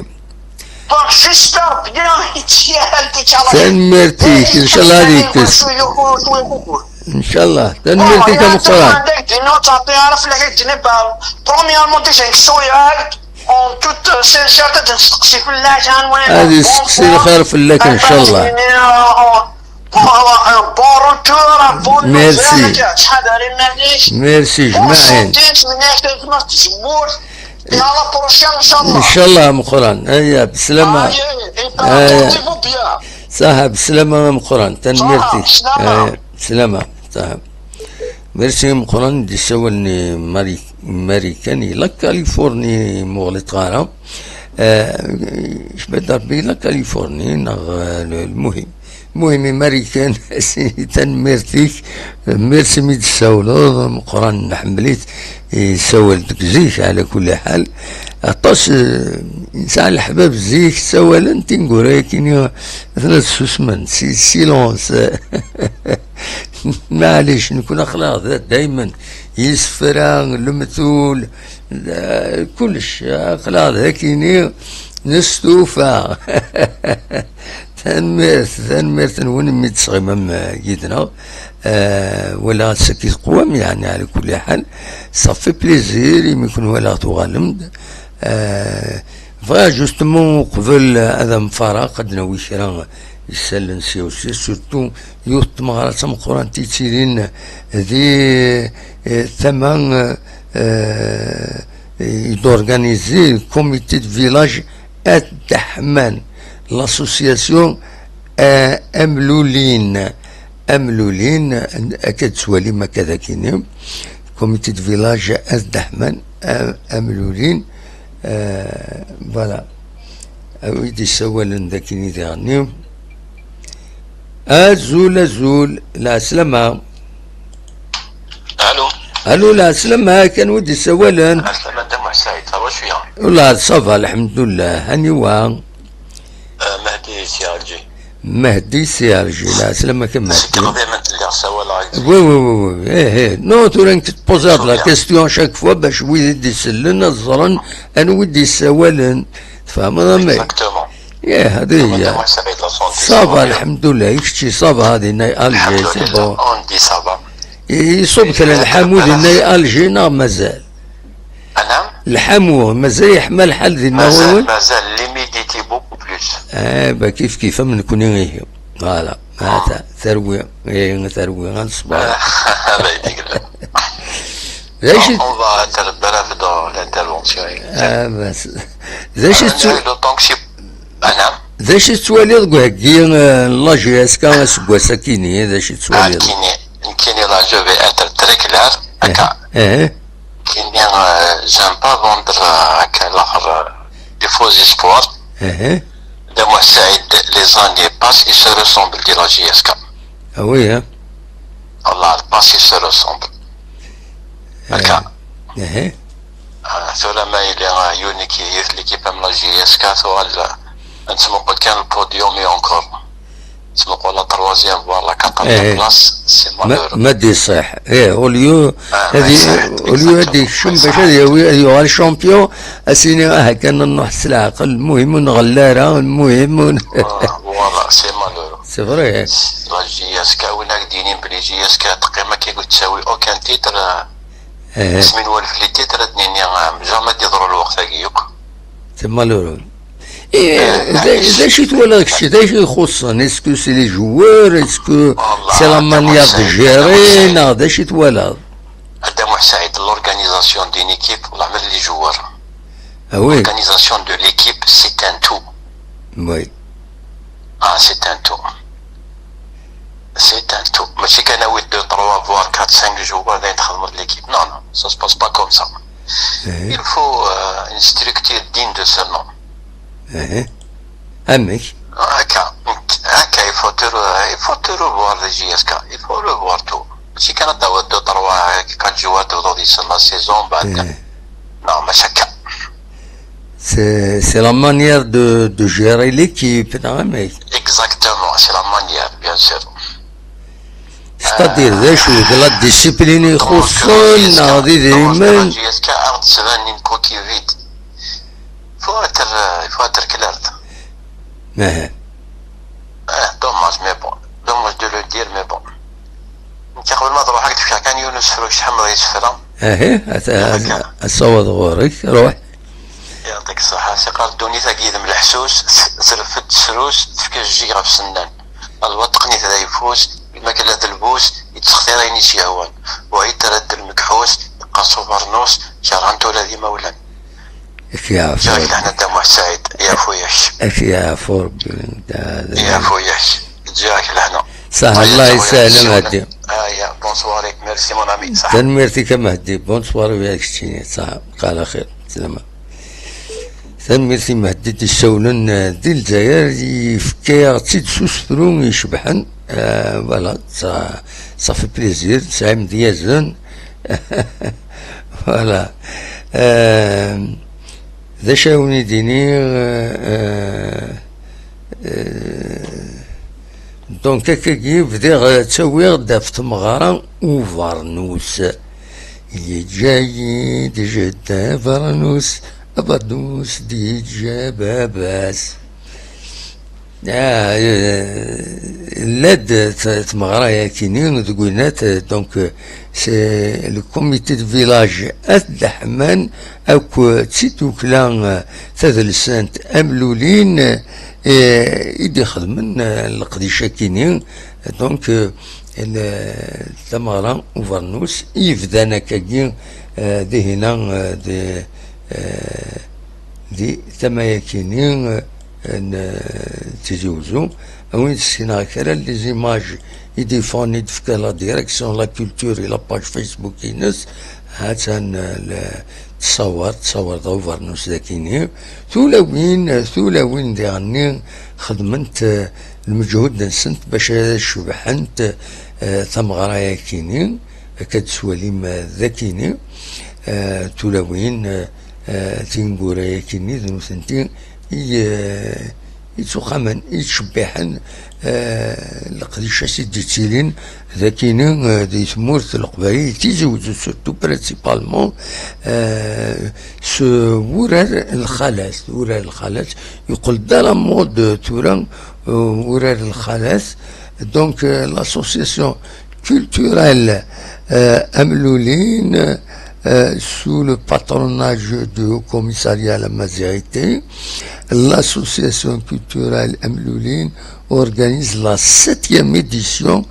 Donc, j'espère bien, inchallah. Tanemmirt-ik, inchallah ad yekkes. Inchallah. Tanemmirt-ik ameqqran. Anda k-d-iniɣ, ttɛeṭṭi ara fell-ak, ad k-d-iniɣ, bah, premièrement, déjà, nekk suriɣ-ak, en toute, euh, sincérité, ad nesteqsi fell-ak, ad nwan-, ad yesteqsi lxir fell-ak, inchallah. Bon retour, bonne nouvelle. Merci. Ttḥadar iman-ik. Merci, jmaɛin. Bonne santé, ntmenni-ak tazmert tzemmurt. Et à la prochaine, inchallah. Inchallah, meqqran. Aya, beslama. Aya, aya. Portez-vous bien. Saha, beslama, meqqran. Tanemmirt-ik. Saha, beslama. Aya, beslama. Saha. Merci, meqqran. D ssawalen i Mari-, Marikan, i la Californie, muɣlit ɣara. Eh, cbad Rebbi, la Californie, neɣ, eh, lmuhim. Muhim, i Marikan, tanemmirt-ik, merci mi d-tessawleḍ, meqqran nḥemmel-it, yessawal deg zik, ɛla kulli ḥal. Aṭas, eh, nesɛa leḥbab zik, ssawalen tineggura-agi-nni, atna susmen, si-, silence. Maɛlic, nekkni aql-aɣ da daymen, isefra, lemtul, da, kullec, aql-aɣ dagi-nni, nestufa. Tanemmirt, tanemmirt-nwen imi d-tesɣimem, eh, yid-neɣ. Eh, walaɣ ass-agi teqwam, yeɛni, ɛla kulli ḥal. Ça fait plaisir imi ken-walaɣ tuɣalem-d. Eh, bɣiɣ justement, uqbel ad am-fareɣ, ad d-nawi kra isallen sya u sya, surtout yiwet n tmeɣra d tameqqrant i yettilin di, eh, tama, eh, i d-organizi le comité de village At Deḥman, l'association, eh, Amlulin, Amlulin, akka d-tettwalim akka d akini, comité de village At Deḥman, eh, Amlulin, eh, voilà. A wi d-isawalen d akini diɣenni. Azul, azul, lɛeslama. Allô. Allô, lɛeslama, kan wi d-isawalen? Lɛeslama, d Muḥ Saɛid, ça va cwiya? Wallah, ça va, lḥemdullah. Aniwa? Euh, Mehdi si Alger. Mehdi si Alger, lɛeslama kan Mehdi. Seg Ṛebbi ma telliɣ ssawaleɣ. Oui, oui, oui, oui. Eh, eh. Non, tura nekk tpozaḍ la question chaque fois bac wid i d-isellen ad ẓren anwa i d-isawalen. Tfehmeḍ a mmi? Exactement. Yah, hadi hiya. Ça va, lḥemdullah, i kečči, ça va, dinna i Alger, c'est bon. On dit ça va. Iṣub kra lḥamu dinna i Alger neɣ mazal? Lḥamu, mazal yeḥma lḥal dinna ɣur-wen? Mazal, l'humidité beaucoup plus. Eh, bah, kif kif, am nekni ihi. Voilà, hata, terwi, eh, terwi, ɣer ṣṣber. D acu i... On va interrompre l'intervention. Ah, bas. D acu i tettw-, d'autant que c'est Anam. D acu i tettwaliḍ deg uheggi, eh, n la J S K aseggas-akini? D acu i tettwaliḍ? Nekkini, nekkini la, je vais être très clair. Akka. Eh, eh. Nekkini, euh, j'aime pas vendre, euh, akka laxer, euh, des faux espoirs. Eh, eh. De moi, Saïd, les années passent, ils se ressemblent de la J S K. Ah oui, hein? Wallah, le passé se ressemble. Akka. Aha. Ah, tura ma yili, ah, yiwen ki-, yiwet l'équipe am la J S K tuɣal, ah, nettmuqul kan le podium et encore. Nettmuqul la troisième, voire la quatrième place, c'est malheureux. Ma d-iṣiḥ. Eh, au lieu, ah, ad, exact, au lieu ad yekcem bac ad yawi, ad yuɣal champion, ad s-yini, ah, kan nruḥ s leɛqel, lmuhim ur nɣelli ara, lmuhim ur n-, ah, voilà, c'est malheureux. C'est vrai. La J S K, win ak d-yinin belli J S K teqqim akka ur tettawi aucun titre, eh, asmi nwalef les titres ad d-nini, ah, jamais d-iḍru lweqt-agi yakk. C'est malheureux. Et, eh, d-, d acu i twalaḍ kečč, d acu i ixuṣṣen? Est-ce que c'est les joueurs? Est-ce que c'est la manière de gérer? Neɣ d acu i twalaḍ? A Dda Muḥ Saɛid, l'organisation d'une équipe, la même les joueurs. Ah oui. L'organisation de l'équipe, c'est un tout. Oui. Ah, c'est un tout. C'est un tout. Mačči kan awi deux, trois, voire quatre, cinq joueurs, dayen txedmeḍ l'équipe. Non, non, ça se passe pas comme ça. Eh. Il faut, euh, une structure digne de ce nom. Eh. Amek? Akka, akka, il faut te re-, il faut te revoir les J S K, il faut revoir tout. Mačči kan ad tawiḍ deux, trois, quatre joueurs, tebduḍ yis-sen la saison, بعد. Eh. Non, mačči akka. C'est, c'est la manière de, de gérer l'équipe, neɣ amek? Exactement, c'est la manière, bien sûr. C'est-à-dire, d acu, d la discipline i ixuṣṣen, neɣ d idrimen? J S K a ɣ-d-sbanen une coquille vide. Faut être, euh, il faut être clair. Ah. Eh, dommage, mais bon. Dommage de le dire, mais bon. Nekk qbel ma d-ruḥeɣ, ad k-d-fkeɣ kan yiwen usefru, kečč tḥemmleḍ isefra. Ahi, ad, ad, ad ssawḍeɣ ɣur-k, ruḥ. Yeɛṭik ṣṣeḥḥa. Siqar ddunit-agi d mleḥsus, treffed tesrus, tefka jjig ɣef sennan. Lbaṭeq-nni d ayeffus, lmakla d lbus, yettextir ayen i s-yehwan. Wahid terra-d lmekḥus, yeqqers ubernus, kerhen-t ula d imawlan. Ak yeɛfu Rebbi. Lehna Dda Muḥ Saɛid, yeɛfu-yak. Ak yeɛfu Rebbi. Yeɛfu-yak. Ǧǧiɣ-ak lehna. Ṣaḥ, Allah yesahel a Mehdi. Aya, bonsoir, merci mon ami. Ṣaḥ. Tanemmirt-ik a Mehdi. Bonsoir, yak keččini. Ṣaḥ, qal axir. Slama. Tanemmirt i Mehdi d-issawlen, eh, di Lezzayer, yefka-yaɣ-tt-id s usefru icebḥen. Eh, voilà, ça, ça fait plaisir, tesɛim d yazen. Voilà. Eh, d acu ara wen-id-iniɣ, eh, eh, donc, akkagi bdiɣ, eh, ttawiɣ-d ɣef tmeɣra ubernus. Yeǧǧa-yi-d jeddi abernus, abernus d-yeǧǧa baba-s. Ah, eh, llant t-, tmeɣra-yakini deg winat, eh, donc, eh, c'est le comité de village At Leḥman akk d tiddukla, eh, tadelsant Amlulin, eh, i d-ixedmen, eh, leqdic-akini. Donc, eh, le-, tameɣra ubernus i yebdan akkagi, eh, dihina, eh, di, eh, di tama-yakini, eh, n, eh, Tizi Uzzu. A win tessineɣ kra n les images i d-yeffɣen, i d-tefka la direction la culture i la page Facebook-ines, ha-tt-an, eh, le-, tessawaḍ, tessawaḍ ubernus d akini. Tulawin, tulawin diɣenni xedment, eh, lmeǧhud-nsent bac ad cebḥent, eh, tameɣra-yakini, akka d-teswalim, eh, d akini, eh, tulawin, eh, eh, tineggura-yakini d nutenti i, eh, i ttuqamen, i yettcebbiḥen, eh, leqdic-as i d-yettilin d akini, eh, di tmurt n Leqbayel, Tizi Uzzu surtout, principalement, eh, s wurar n lxalat. Wurar n lxalat yeqqel-d à la mode tura, eh, wurar n lxalat. Donc, eh, l'association culturelle, eh, Amlulin, eh, sous le patronage du Haut Commissariat à la Maziɣité, l'association culturelle Amlulin organise la septième édition,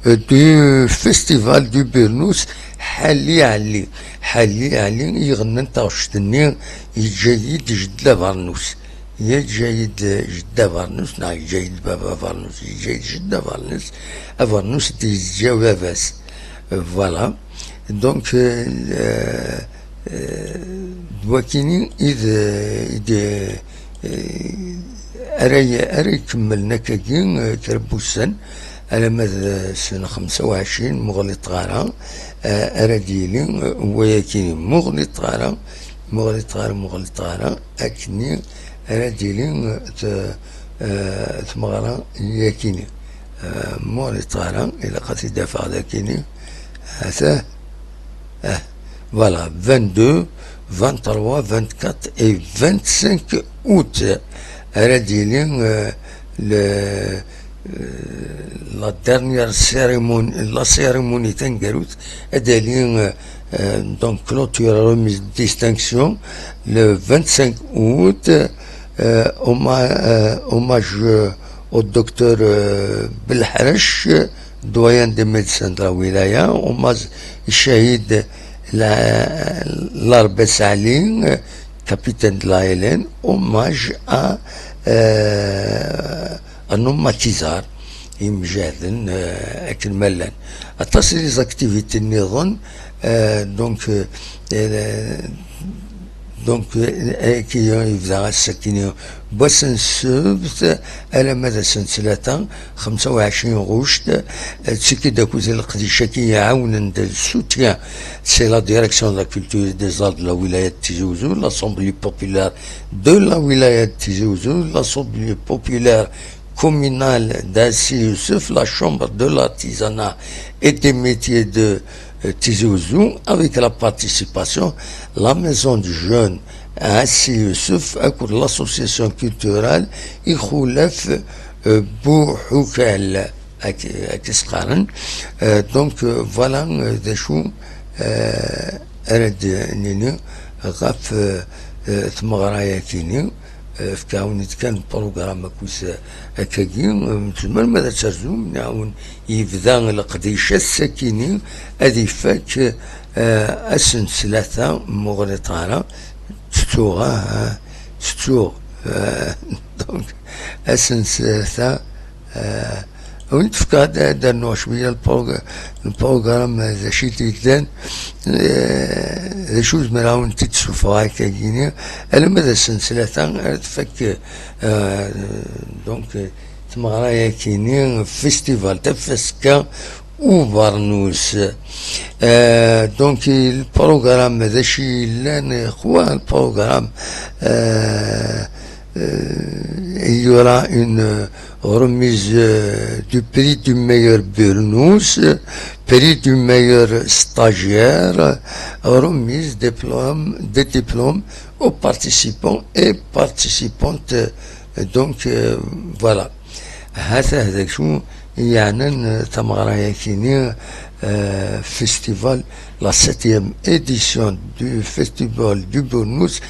euh, du festival du bernus Ḥalli Ɛli. Ḥalli Ɛli i iɣennan taɣect-nni, Yeǧǧa-yi-d jeddi abernus. Yeǧǧa-yi-d jeddi abernus, neɣ yeǧǧa-yi-d baba abernus, yeǧǧa-yi-d jeddi abernus, abernus d-yeǧǧa baba-s. Voilà. Donc, euh, euh, d wakini i d, i d, eh, ara, ara ikemmlen akkagi, eh, kra n wussan, Alamma d ass n xemsa u ɛecrin, muɣliṭ ɣara, eh, ara d-yili, eh, wayakini, muɣliṭ ɣara, muɣliṭ ɣara, muɣliṭ ɣara, akkenni ara d-yili, eh, t-, eh, tmeɣra yakini. Eh, muɣliṭ ɣara, ilaq ad t-id-afeɣ dakini, ata, eh, voilà, vingt-deux, vingt-trois, vingt-quatre et vingt-cinq août, ara d-yili, eh, le, la dernière cérémonie, la cérémonie taneggarut, ad d-yili, euh, donc, clôture, remise de distinction, le vingt-cinq août, euh, homma-, euh, hommage, euh, au docteur, euh, Belharache, doyen des médecins de la wilaya, hommage au shahid la, Larbes Ali, euh, capitaine de la Hélène, hommage à, euh, à nos maquisards, imjahden, euh, akken ma llan. Aṭas n les activités nniḍen, euh, donc, euh, euh, donc, euh, qui yebda ass-agi n wass n ssebt alamma d ass n ttlata, xemsa u ɛecrin ɣuct, euh, ttekki-d akked leqdic-agi iɛawnen-d le soutien, c'est la direction de la culture et des arts de la wilaya de Tizi Ouzou, l'assemblée populaire de la wilaya de Tizi Ouzou, l'assemblée populaire communale d'Assi Youssef, la chambre de l'artisanat et des métiers de, euh, Tizi Ouzou, avec la participation la maison du jeune Assi Youssef, avec l'association culturelle Ixulef, euh, Bouhoukal, ak-, ak-, s-qqaren. Euh, donc, euh, voilà, euh, d acu, euh, ara d-nini ɣef, euh, euh, tmeɣra-yakini. Eh, fkawen-d kan programme akkis, eh, akkagi, eh, tzemrem ad terzum, nɛawen yebda leqdic ass-akini ad ifak, eh, ass n ttlata, muɣliṭ ara, tettuɣ, ah, ah, tettuɣ, eh, donc, ass n ttlata, eh, Win tefka ad, ad d-rnuɣ cwiya lprog-, lprogram d acu i d-yellan, eh, d acu zemreɣ ad wen-t-id-sufɣeɣ akka-gini, alamma d ass n ttlata ara tfak, eh, donc, eh, tmeɣra-yakini, festival tafaska ubernus. Eh, donc, lprogram d acu i yellan, ixwa, lprogram, eh, Euh, il y aura une remise, euh, du prix du meilleur burnous, prix du meilleur stagiaire, remise diplôme, des diplômes aux participants et participantes. Donc, euh, voilà. هذا هذاك شو يعني تمغرايا كيني، آه، festival la septième édition du Festival du Bournous,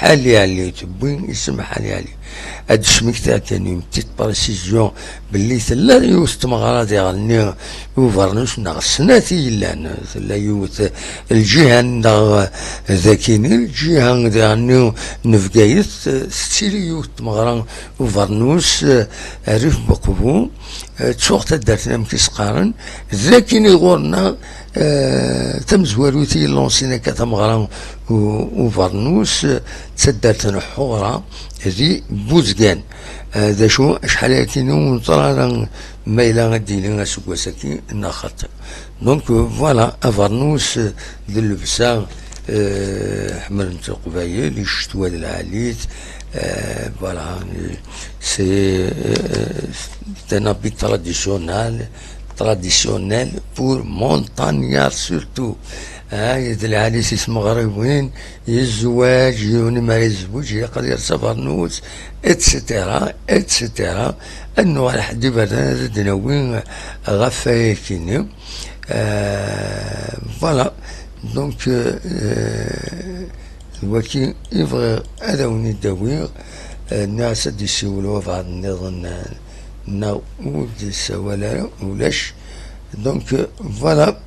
Hali Ali, tewwi isem Hali Ali. Ad d-smektiɣ kan une petite précision belli tella yiwet n tmeɣra diɣenni ubernus neɣ snat i yellan. Tella yiwet lǧiha-nneɣ dakini, lǧiha diɣenni n Bgayet, tettili yiwet n tmeɣra ubernus, eh, Rrif Buqbu, eh, ttuɣ taddart-nni amek i s-qqaren, d akini ɣur-neɣ, eh, tamezwarut i yellansin akka tameɣra u-, ubernus, eh, d taddart n Ḥuɣra di Buzgan. Eh, d acu, acḥal akini ur neẓri ara ma yella ad d-yili aseggas-agi neɣ xaṭi. Donc, euh, voilà, abernus, euh, d llebsa, euh, ḥemmlen-tt Leqbayel, i ccetwa d lɛali-t, euh, voilà, euh, c'est, euh, c'est un habit traditionnel, traditionnel pour montagnards surtout. Ah, d lɛali-t i tmeɣriwin, yezweǧ, yiwen mi ara yezweǧ, ilaq ad yers abernus, et cetera, et cetera. Ad nuɣal ḥedd iberdan ad d-nawi ɣef wayakini. Euh, voilà. Donc, euh, d waki i bɣiɣ ad awen-id-awiɣ. Euh, nniɣ-as ad d-isiwel wabɛaḍ nniḍen, euh, neɣ ur d-isawal ara, ulac. Donc, euh, voilà.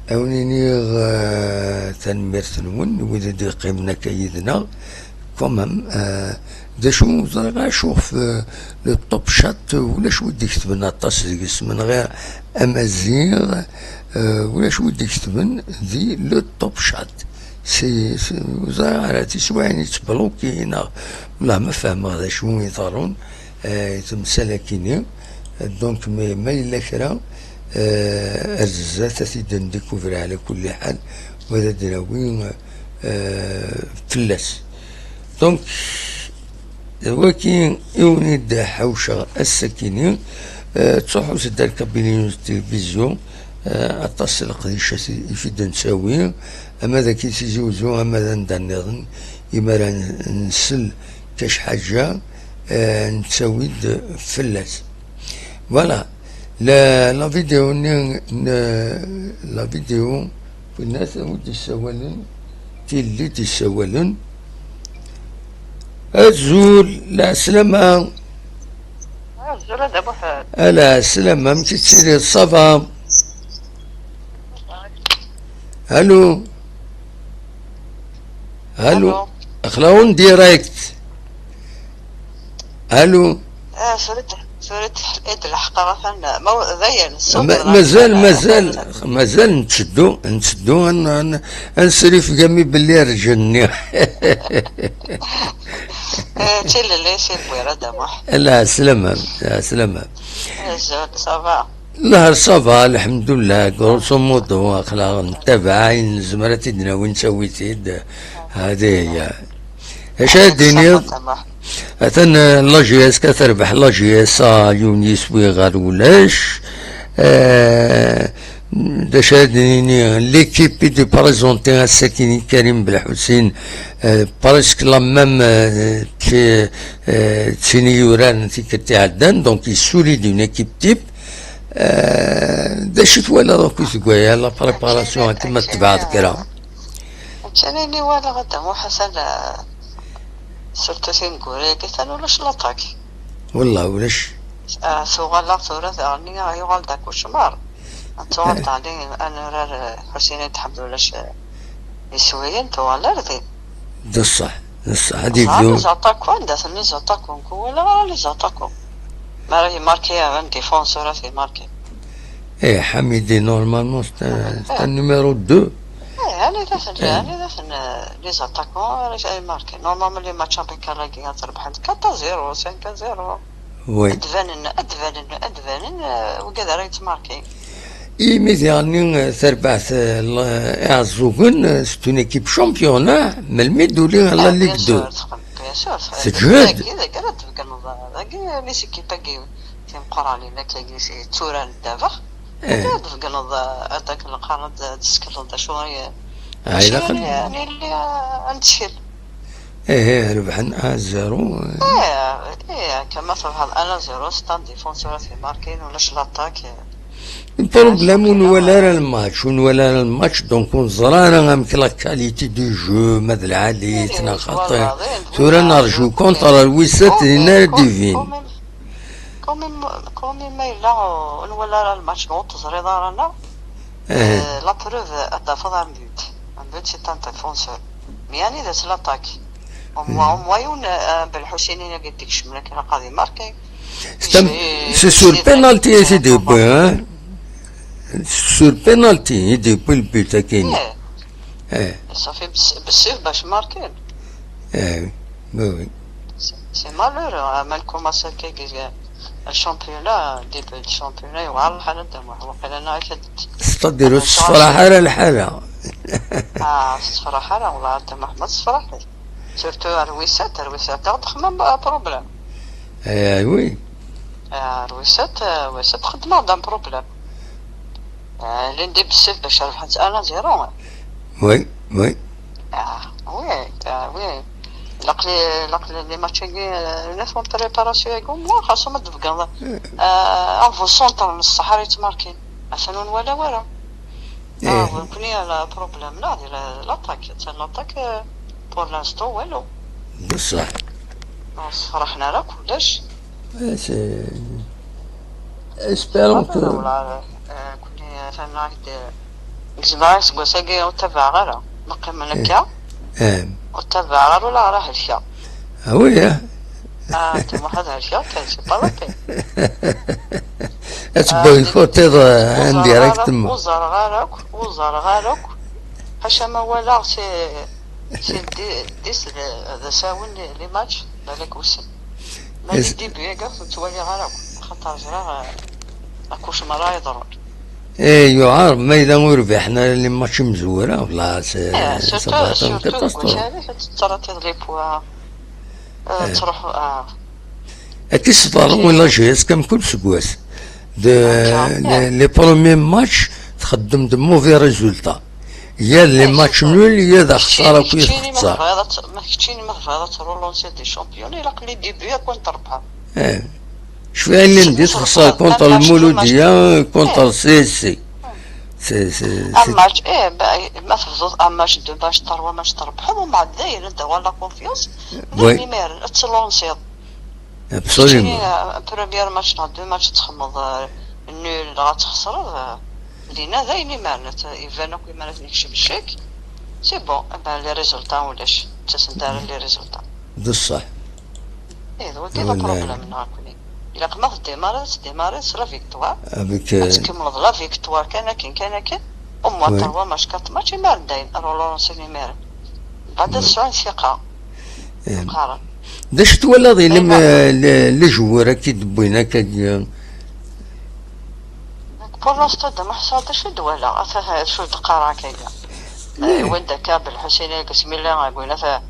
Ad awen-iniɣ, euh, tanemmirt-nwen, wid i d-yeqqimen akka yid-neɣ. Quand même, euh, d acu ẓriɣ acu ɣef, euh, le Top Chat, ulac wi d-iketben aṭas deg-s, menɣir Amaziɣ, euh, ulac wi d-iketben di le Top Chat. Si, si, ur ẓriɣ ara tiswiɛin yettbluki neɣ, la ma fehmeɣ d acu i iḍerrun, euh, i temsal-akini. Donc, ma, ma yella kra, euh, ar zdat ad t-id-ndikuvri ɛla kulli ḥal, wa ad d-nawi, euh, fell-as. Donc, d waki i wen-id-ḥawceɣ ass-akini, euh, ttruḥu s dda lkabili n tilivizyu, euh, aṭas n leqdicat i, i t-id-nettawi, ama d aki Tizi Uzzu, ama d anda nniḍen, imi ara n-, nsel kac ḥaǧa, euh, nettawi-d fell-as. Voilà. La, la vidéo-nni, n-, la vidéo, winna wi d-issawalen, tilli d-issawalen. Azul, lɛeslama. Azul a Dda Muḥend. A lɛeslama, amek i tettiliḍ, ça va? Allô? Allô? Allô? Aql-aɣ en direct. Allô? Ah, tura, tura i d-leḥqeɣ, atan, ma, d ayen, ṣṣut. Ma-, mazal, mazal, mazal netteddu, netteddu, ad n-, ad n-, ad nesri fgami belli rǧenni. Eh, d tilelli, si Lbwir, a Dda Muḥ. Lɛeslama, lɛeslama. Azul, ça va? Llah, ça va, lḥemdullah, grosso modo, aql-aɣ ntabaɛ ayen nezmer ad t-id-nawi, nettawi-t-id. Hadi hiya. Acu ara d-tiniḍ? Atan, eh, la J S K terbeḥ la J S A yiwen yiswi ɣer ulac. Eh, d acu ara d-nini? L'équipe i d-iprezenti ass-akini Karim Belḥusin, eh, presque la même, eh, d ti-, eh, d tin i yuraren tikkelt iɛeddan, donc yessuli-d une équipe type. Eh, d acu twalaḍ akk deg waya, la préparation, akken ma tebɛeḍ kra? Akken i walaɣ, a Dda Muḥ, atan, eh, surtout tineggura-agi, atan ulac l'attaque. Wallah, ulac. Ah, tuɣal-aɣ tura daɣen, yuɣal-d akk ucmar. Tuɣal-d Ɛli, ad nurar, eh, Ḥusin Ayt Ḥmed ulac, eh, iswiyen, tuɣal ar din. D ṣṣeḥ, d ṣṣeḥ, ad ẓer ibdu. Les attaquants, anda-ten les attaquants? Ur walaɣ ara les attaquants. Mi ara yemmarki un défenseur, ad yemmarki. Eh, Ḥamidi, normalement, c'est un, c'est un numéro deux. Eh, anida-ten, eh, anida-ten, eh, les attaquants ara yemmarki? Normalement, les matchs amicaux-agi ad t-rebḥen quatre à zéro, cinq à zéro. Oui. Ad d-banen, ad d-banen, ad d-banen, eh, wigad ara yettmarkin. Imi diɣen, eh, terbeḥt, eh, l-, Iɛeẓẓugen, eh, c'est une équipe champion, ah, melmi d-tuli à la Ligue deux. Bien sûr, bien sûr. Teǧhed. Dagi, dagi ara d-tbeggneḍ, dagi, les équipes-agi timeqqranin, akkagi, tturaren ddabex. Eh. Dagi ara d-tbeggneḍ, eh, ad ak-, ad d-tessekneḍ d acu i, ah, acu ilaq ad, ad nili, eh, ad nettkel. Ih, rebḥen un zéro. Ih, ih, akka ma trebḥeḍ un zéro, c'est un défenseur ad t-imarkin, ulac l'attaque. Le problème, ur nwala ara lmatch, ur nwala ara lmatch, donc ur neẓra ara amek la qualité du jeu, ma d lɛali-t neɣ xaṭi. Tura nerju contre Lwisat, dinna ara d-ibin. Quand même, quand même, quand même, ma yella ur nwala ara lmatch, ur teẓriḍ ara, neɣ? Eh. Euh, la preuve, ad tafeḍ un but. Un but, c'est un défenseur. Mais anida-t l'attaque? Au moins, au moins, yiwen, euh, Belḥusin-agi i d-ikecmen akken ilaq ad imarki. C'est un, c'est sur penalty i t-id-yewwi, hein? Sur penalty i d-yewwi le but-agi. Eh. Eh. Ṣafi bes-, bessif bac markin. Eh, oui, oui. C'est, c'est malheureux, hein, ma nkumaṣi akka, le championnat, début de championnat, yewɛer lḥal a Dda Muḥ, waqila neɣ akka. C'est-à-dire, ur tessefraḥ ara lḥala. Ah, ur tessefraḥ ara, wallah, a Dda Muḥ, ma tessefraḥ. Surtout ar Lwisat, ar Lwisat, aɣ-d xemmem, ah, problème. Eh, oui. Ah, ar Lwisat, ah, Lwisat xeddmeɣ-d un problème. Ah, llan-d bessif bac rebḥen un zéro. Oui, oui. Ah, oui, ah, oui. Laqli, laqli, les matchs-agi, euh, nitni préparation-agi, au moins, xas ma d-tbeggneḍ, euh, avant centre n ṣṣeḥ ara yettmarkin. Atan ur nwala wara. Ah, eh. Nekkni, le problème-nneɣ d la, l'attaque. Atan l'attaque, euh, pour l'instant, walu. Bessah. Ur sefraḥen ara kullec. Eh, c'est, espérons que, ah, wala, eh, kunni atan-aɣ-d, eh, gezmeɣ aseggas-agi ur ttabaɛeɣ ara. Ma qqimen akka, eh, ur ttabaɛeɣ ara, ula ɣer ahelka. Ah oui, hein? Ah, Dda Muḥ ad helkeɣ kan, c'est pas la peine. Ad tboycottiḍ, ah, indirectement. Ur ẓerreɣ ara akk, ur ẓerreɣ ara akk. Ḥaca ma walaɣ si, si ddi-, dix d, d asawen les, les matchs, balak wissen. Ma di début-agi ur ten-ttwaliɣ ara akk. Xaṭer ẓriɣ, eh, akucmar ara yeḍrun. Eh, yuɛer, ma yella ur rbiḥen ara les matchs imezwura, wala, c'est, eh, c'est surtout, vraiment une surtout deg catastrophe. Wass-a, tettaraḍ les points, eh, eh, ttruḥu, ah. Akka i s-teḍra i la G S K mkul seg wass. De, les, eh, les premiers matchs, txeddem de mauvais résultats. Yal les matchs nuls, yal d axeṣṣar akk i txeṣṣar. Ma keččini ma tebɣiḍ ad t-, ma keččini ma tebɣiḍ ad trulunsiḍ des champions, ilaq les débuts ad kent-trebḥeḍ. Eh. Cfiɣ llan di txeṣṣar contre Lmuludiya, contre C S C. C'est, c'est, un match, eh, ma tebduḍ un match, deux matchs, trois matchs trebḥeḍ, umbeɛd dayen ad d-awal la confiance, dayen imiren ad tlunsiḍ. Absolument. Keččini, eh, premier match neɣ deux matchs txemmeḍ, eh, nul neɣ ad txeṣreḍ, eh, dinna dayen imiren, iban akk imiren ad ten-ikcem ccek. C'est bon, eh ben, les résultats ulac, ttasent ara les résultats. D ṣṣeḥ. Eh, d wagi d aproblem neɣ akni. Ilaq ma teddimariḍ, teddimariḍ s la victoire. Avec, euh, ad tkemmleḍ la victoire kan akken, kan akken. Au moins trois matchs, quatre matchs, imiren dayen, relancer imiren. Mbeɛd ad sɛun ssiqa. Eh. Qqaren. D acu twalaḍ ilem, eh, le, le joueur akka i d-wwin akkagi? Pour l'instant, d ameḥsar, d acu i d-walaɣ? Ata d acu i d-qqareɣ akkagi? Eh, win d akka Belḥusin, bismillah, agwin ata,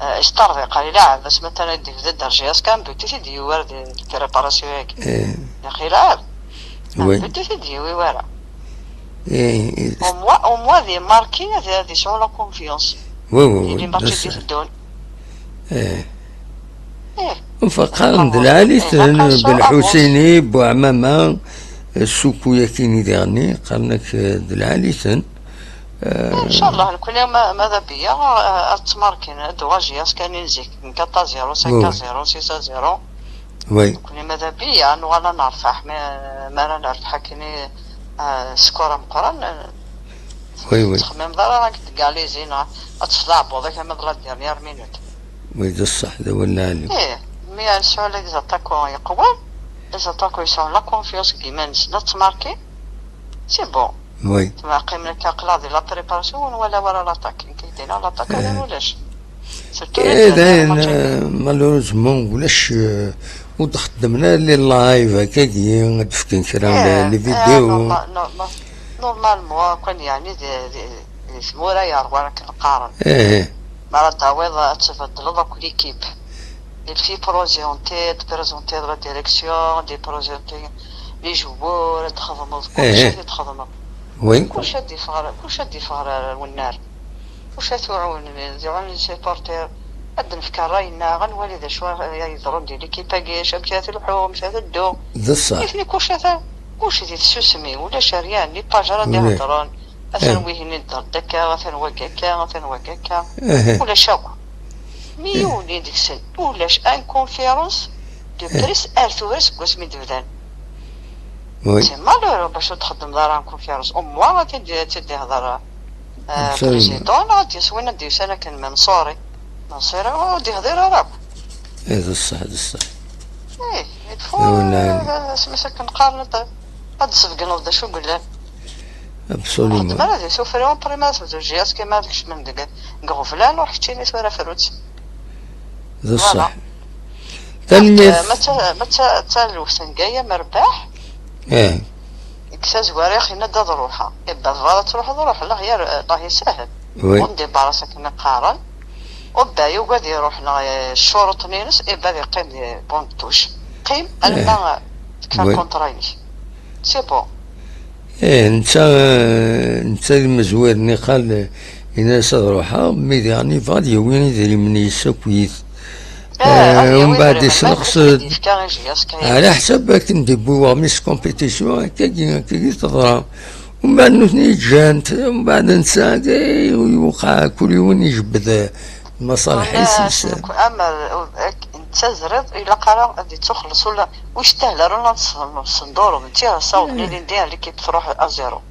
eh, isṭerḍiq, ilaɛeb, asmi atan ad d-ibda dderja-as kan, buti t-id-yiwar di préparation-agi. Eh. Neɣ ilaɛeb. Oui. Buti t-id-yiwi wara. Eh, eh. Au moins, au moins, di marki, ad, ad yesɛu la confiance. Oui, oui, oui. Di les matchs i d-iteddun. Eh. Eh. Qqaren d lɛali-ten, Belḥusini, Buɛmama, Ssuku-yagi-ni diɣenni, qqaren-ak, eh, d lɛali-ten. Eh, inchallah, nekkni ma, ma d abiya, eh, ad ttmarkin, ad uɣal jiyaẓ kan i zik, nekk quatre à zéro, cinq à zéro, six à zéro. Oui. Nekkni ma d abiya, nuɣal ad nerbeḥ, mi, mi ara nerbeḥ akken i, eh, score ameqqran, eh, oui, oui. Ur tettxemmimeḍ ara, rak deg alizi, neɣ ad tefḍeɛ aɛebbuḍ-ik ama d la dernière minute. Oui, d ṣṣeḥ, d awal lɛali. Eh, mi ara nesɛu les attaquants yeqwan, les attaquants yesɛun la confiance deg yiman-nsen, ad ttmarkin, c'est bon. Oui. Tura qqimen akka, aql-aɣ di la préparation, ur nwala wara l'attaque. Nekk i d-yenna l'attaque, eh, ulac. Surtout eh, les dayen, derniers matchs. Eh, malheureusement, ulac, eh, ur d-xeddmen ara les live, akkagi, ad d-fken kra, eh, les, les eh, vidéos. Normal, normal, normalement, kan, yeɛni, di, di, di tmura yerwan akken qqaren. Eh, eh. Mi ara d-tawiḍ ad tbeddleḍ akk l'équipe. Il faut présenter, présenter la direction, de présenter les joueurs, ad txedmeḍ, kulci ad txedmeḍ. Oui. Kulci ad yeffeɣ, kulci ad yeffeɣ ar, ar wennar. Kulci ad t-uɛunen, ad uɛunen les supporters, ad d-nefk ṛṛay-nneɣ, ad nwali d acu ara yeḍrun di l'équipe-agi, acu amek ara telḥu, amek ara teddu. D ṣṣeḥ. Nitni kulci atan, kulci di tsusmi, ulac rien, ni page ara d-iheddren. Atan wihin idder-d akka, atan wagi akka, atan wagi akka. Ulac akk. Mi yiwen deg-sen ulac une conférence de presse ar tura seg wasmi d-bdan. Oui. C'est malheureux bac ur txeddmeḍ ara une conférence. Au moins ad t-id-, ad t-id-ihder, euh, absolument. Président, neɣ ad d-yas win ad d-yusan akken Mansouri. Mansouri ur d-yehdir ara akk. Eh, d ṣṣeḥ, d ṣṣeḥ. Eh, il faut, euh, asmi s akken qqaren ad, ad d-sbeggneḍ d acu yellan. Absolument. Xeddem ara di tufra, après ma tebdu jiyaẓ kama ad kecmen deg, deg iɣeblan, ur keččini tura fru-tt. D ṣṣeḥ. Voilà. Tanemmirt. Ma d ta-, ma d ta-, d taluft n Gaya Merbaḥ. Eh. Deg tazwara, yenna-d ad ruḥeɣ. Ibba tebɣiḍ ad truḥeḍ, ruḥ, Allah yar-, Allah yesahel. Oui. Ur nḍibbar-as akken i qqaren. Ubba yugad iruḥ neɣ, eh, ccuruṭ-nni-ines, ibba ad yeqqim di Bonne Touche. Qqim, eh, alamma tekfa, oui, lkuntra-inek. C'est bon. Eh, netta, eh, netta d imezwir niqal, eh, yenna-as ad ruḥeɣ, mi diɣen yebɣa ad yawi idrimen-is akk yid. Eh, eh, ad yawi umbeɛd idrimen, isneqs-d. Ad yefk i J S K. Ɛla ḥsab akken d-iwwi weɣmis compétition, akkagi, akkagi teḍra. Umbeɛd nutni ǧǧan-t, umbeɛd netta, eh, yuqa, kul yiwen ijebbed, eh, maṣalḥ-is. Amer, amer, ak-, netta zriḍ, ilaq ara ad ittuxelleṣ ula, ur yestahel ara ula ad s-, s-, sendureḍ, netta ssawḍen ilindi ar l'équipe truḥ à zéro.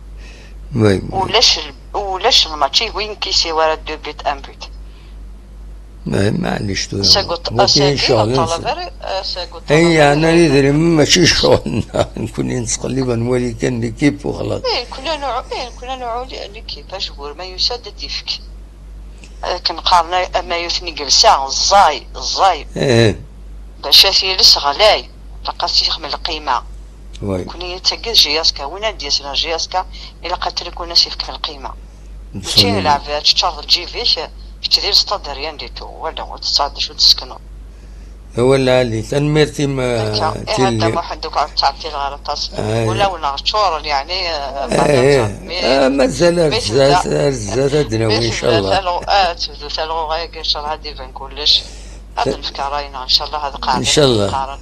Oui, oui. Ulac l-, ulac lmatch i win kisi wara deux buts, un but. Eh, maɛlic tura. Sagut, wagi asagut, iceɣlen. Ṭalabari, eh, sagut, eh, ṭalabari. Yeɛnan idrimen mačči ccɣel-nneɣ. Nekkni nettqellib ad nwali kan l'équipe u xlaṣ. Eh, nekkni ad nɛu-, eh, nekkni ad nɛuli l'équipe, ajbur ma yusa-d ad d-ifk. Akken qqaren, amayut-nni gelsa, ẓẓay, ẓẓay. Eh. Bac ad t-yels ɣlay. Ilaq ad s-yexdem lqima. Oui. Nekkni d tagi d J S K, win ad d-yasen ar J S K, ilaq ad trikun ad s-yefken lqima. Mačči d lɛeb ad teččareḍ lǧib-ik, kečč d ilesṭaderyan di tu, wala ur tesɛiḍ d acu tessekneḍ. Awal lɛali, tanemmirt-im. Akka, eh, a Dda Muḥend, ur k-ttɛeṭṭileɣ ara aṭas. Ulawen-nneɣ ččuren, yeɛni, eh, eh, mazal ar zdat, ar zdat ad d-nawi, incallah. Ad tebdu talɣuɣa-agi, incallah, ad d-iban kullec. Ad nefk ṛṛay-nneɣ, incallah, ad qeɛden. Incallah.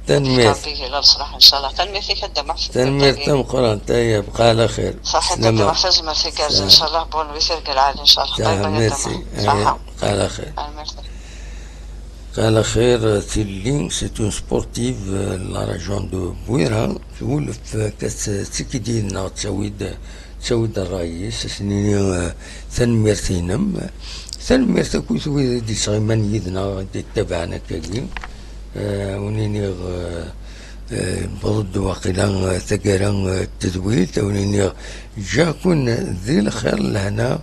Tanemmirt. Nefk Ṛebbi gila leṣlaḥ, incallah. Tanemmirt-ik a Dda Muḥend. Tanemmirt tameqqrant, aya, bqa ɛla xir. Ṣaḥit a Dda Muḥend, tazmert igerrzen, incallah, bonne nuit, tirgel ɛali, incallah. Bye bye a Dda Muḥend. Merci. Aya, bqa ɛla xir. Tanemmirt. Bqa ɛla xir, Tilli, c'est une sportive, euh, la région de Bouira, twulef, euh, kat, euh, tikidin, neɣ ttawi-d Ttawi-d ṛṛay-is, ad s-nini, eh, tanemmirt-inem. Tanemmirt akkit wid i d-yettɣiman yid-neɣ, i d-yettabaɛen akkagi. Eh, ur niniɣ, eh, eh, wweḍ-d waqila, eh, taggara, eh, n tedwilt, ur niniɣ ǧǧiɣ-ken di lxir lehna,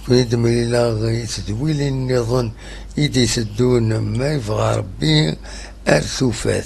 ken-id-mlileɣ i tedwilin nniḍen i d-iteddun, ma yebɣa Ṛebbi, ar tufat.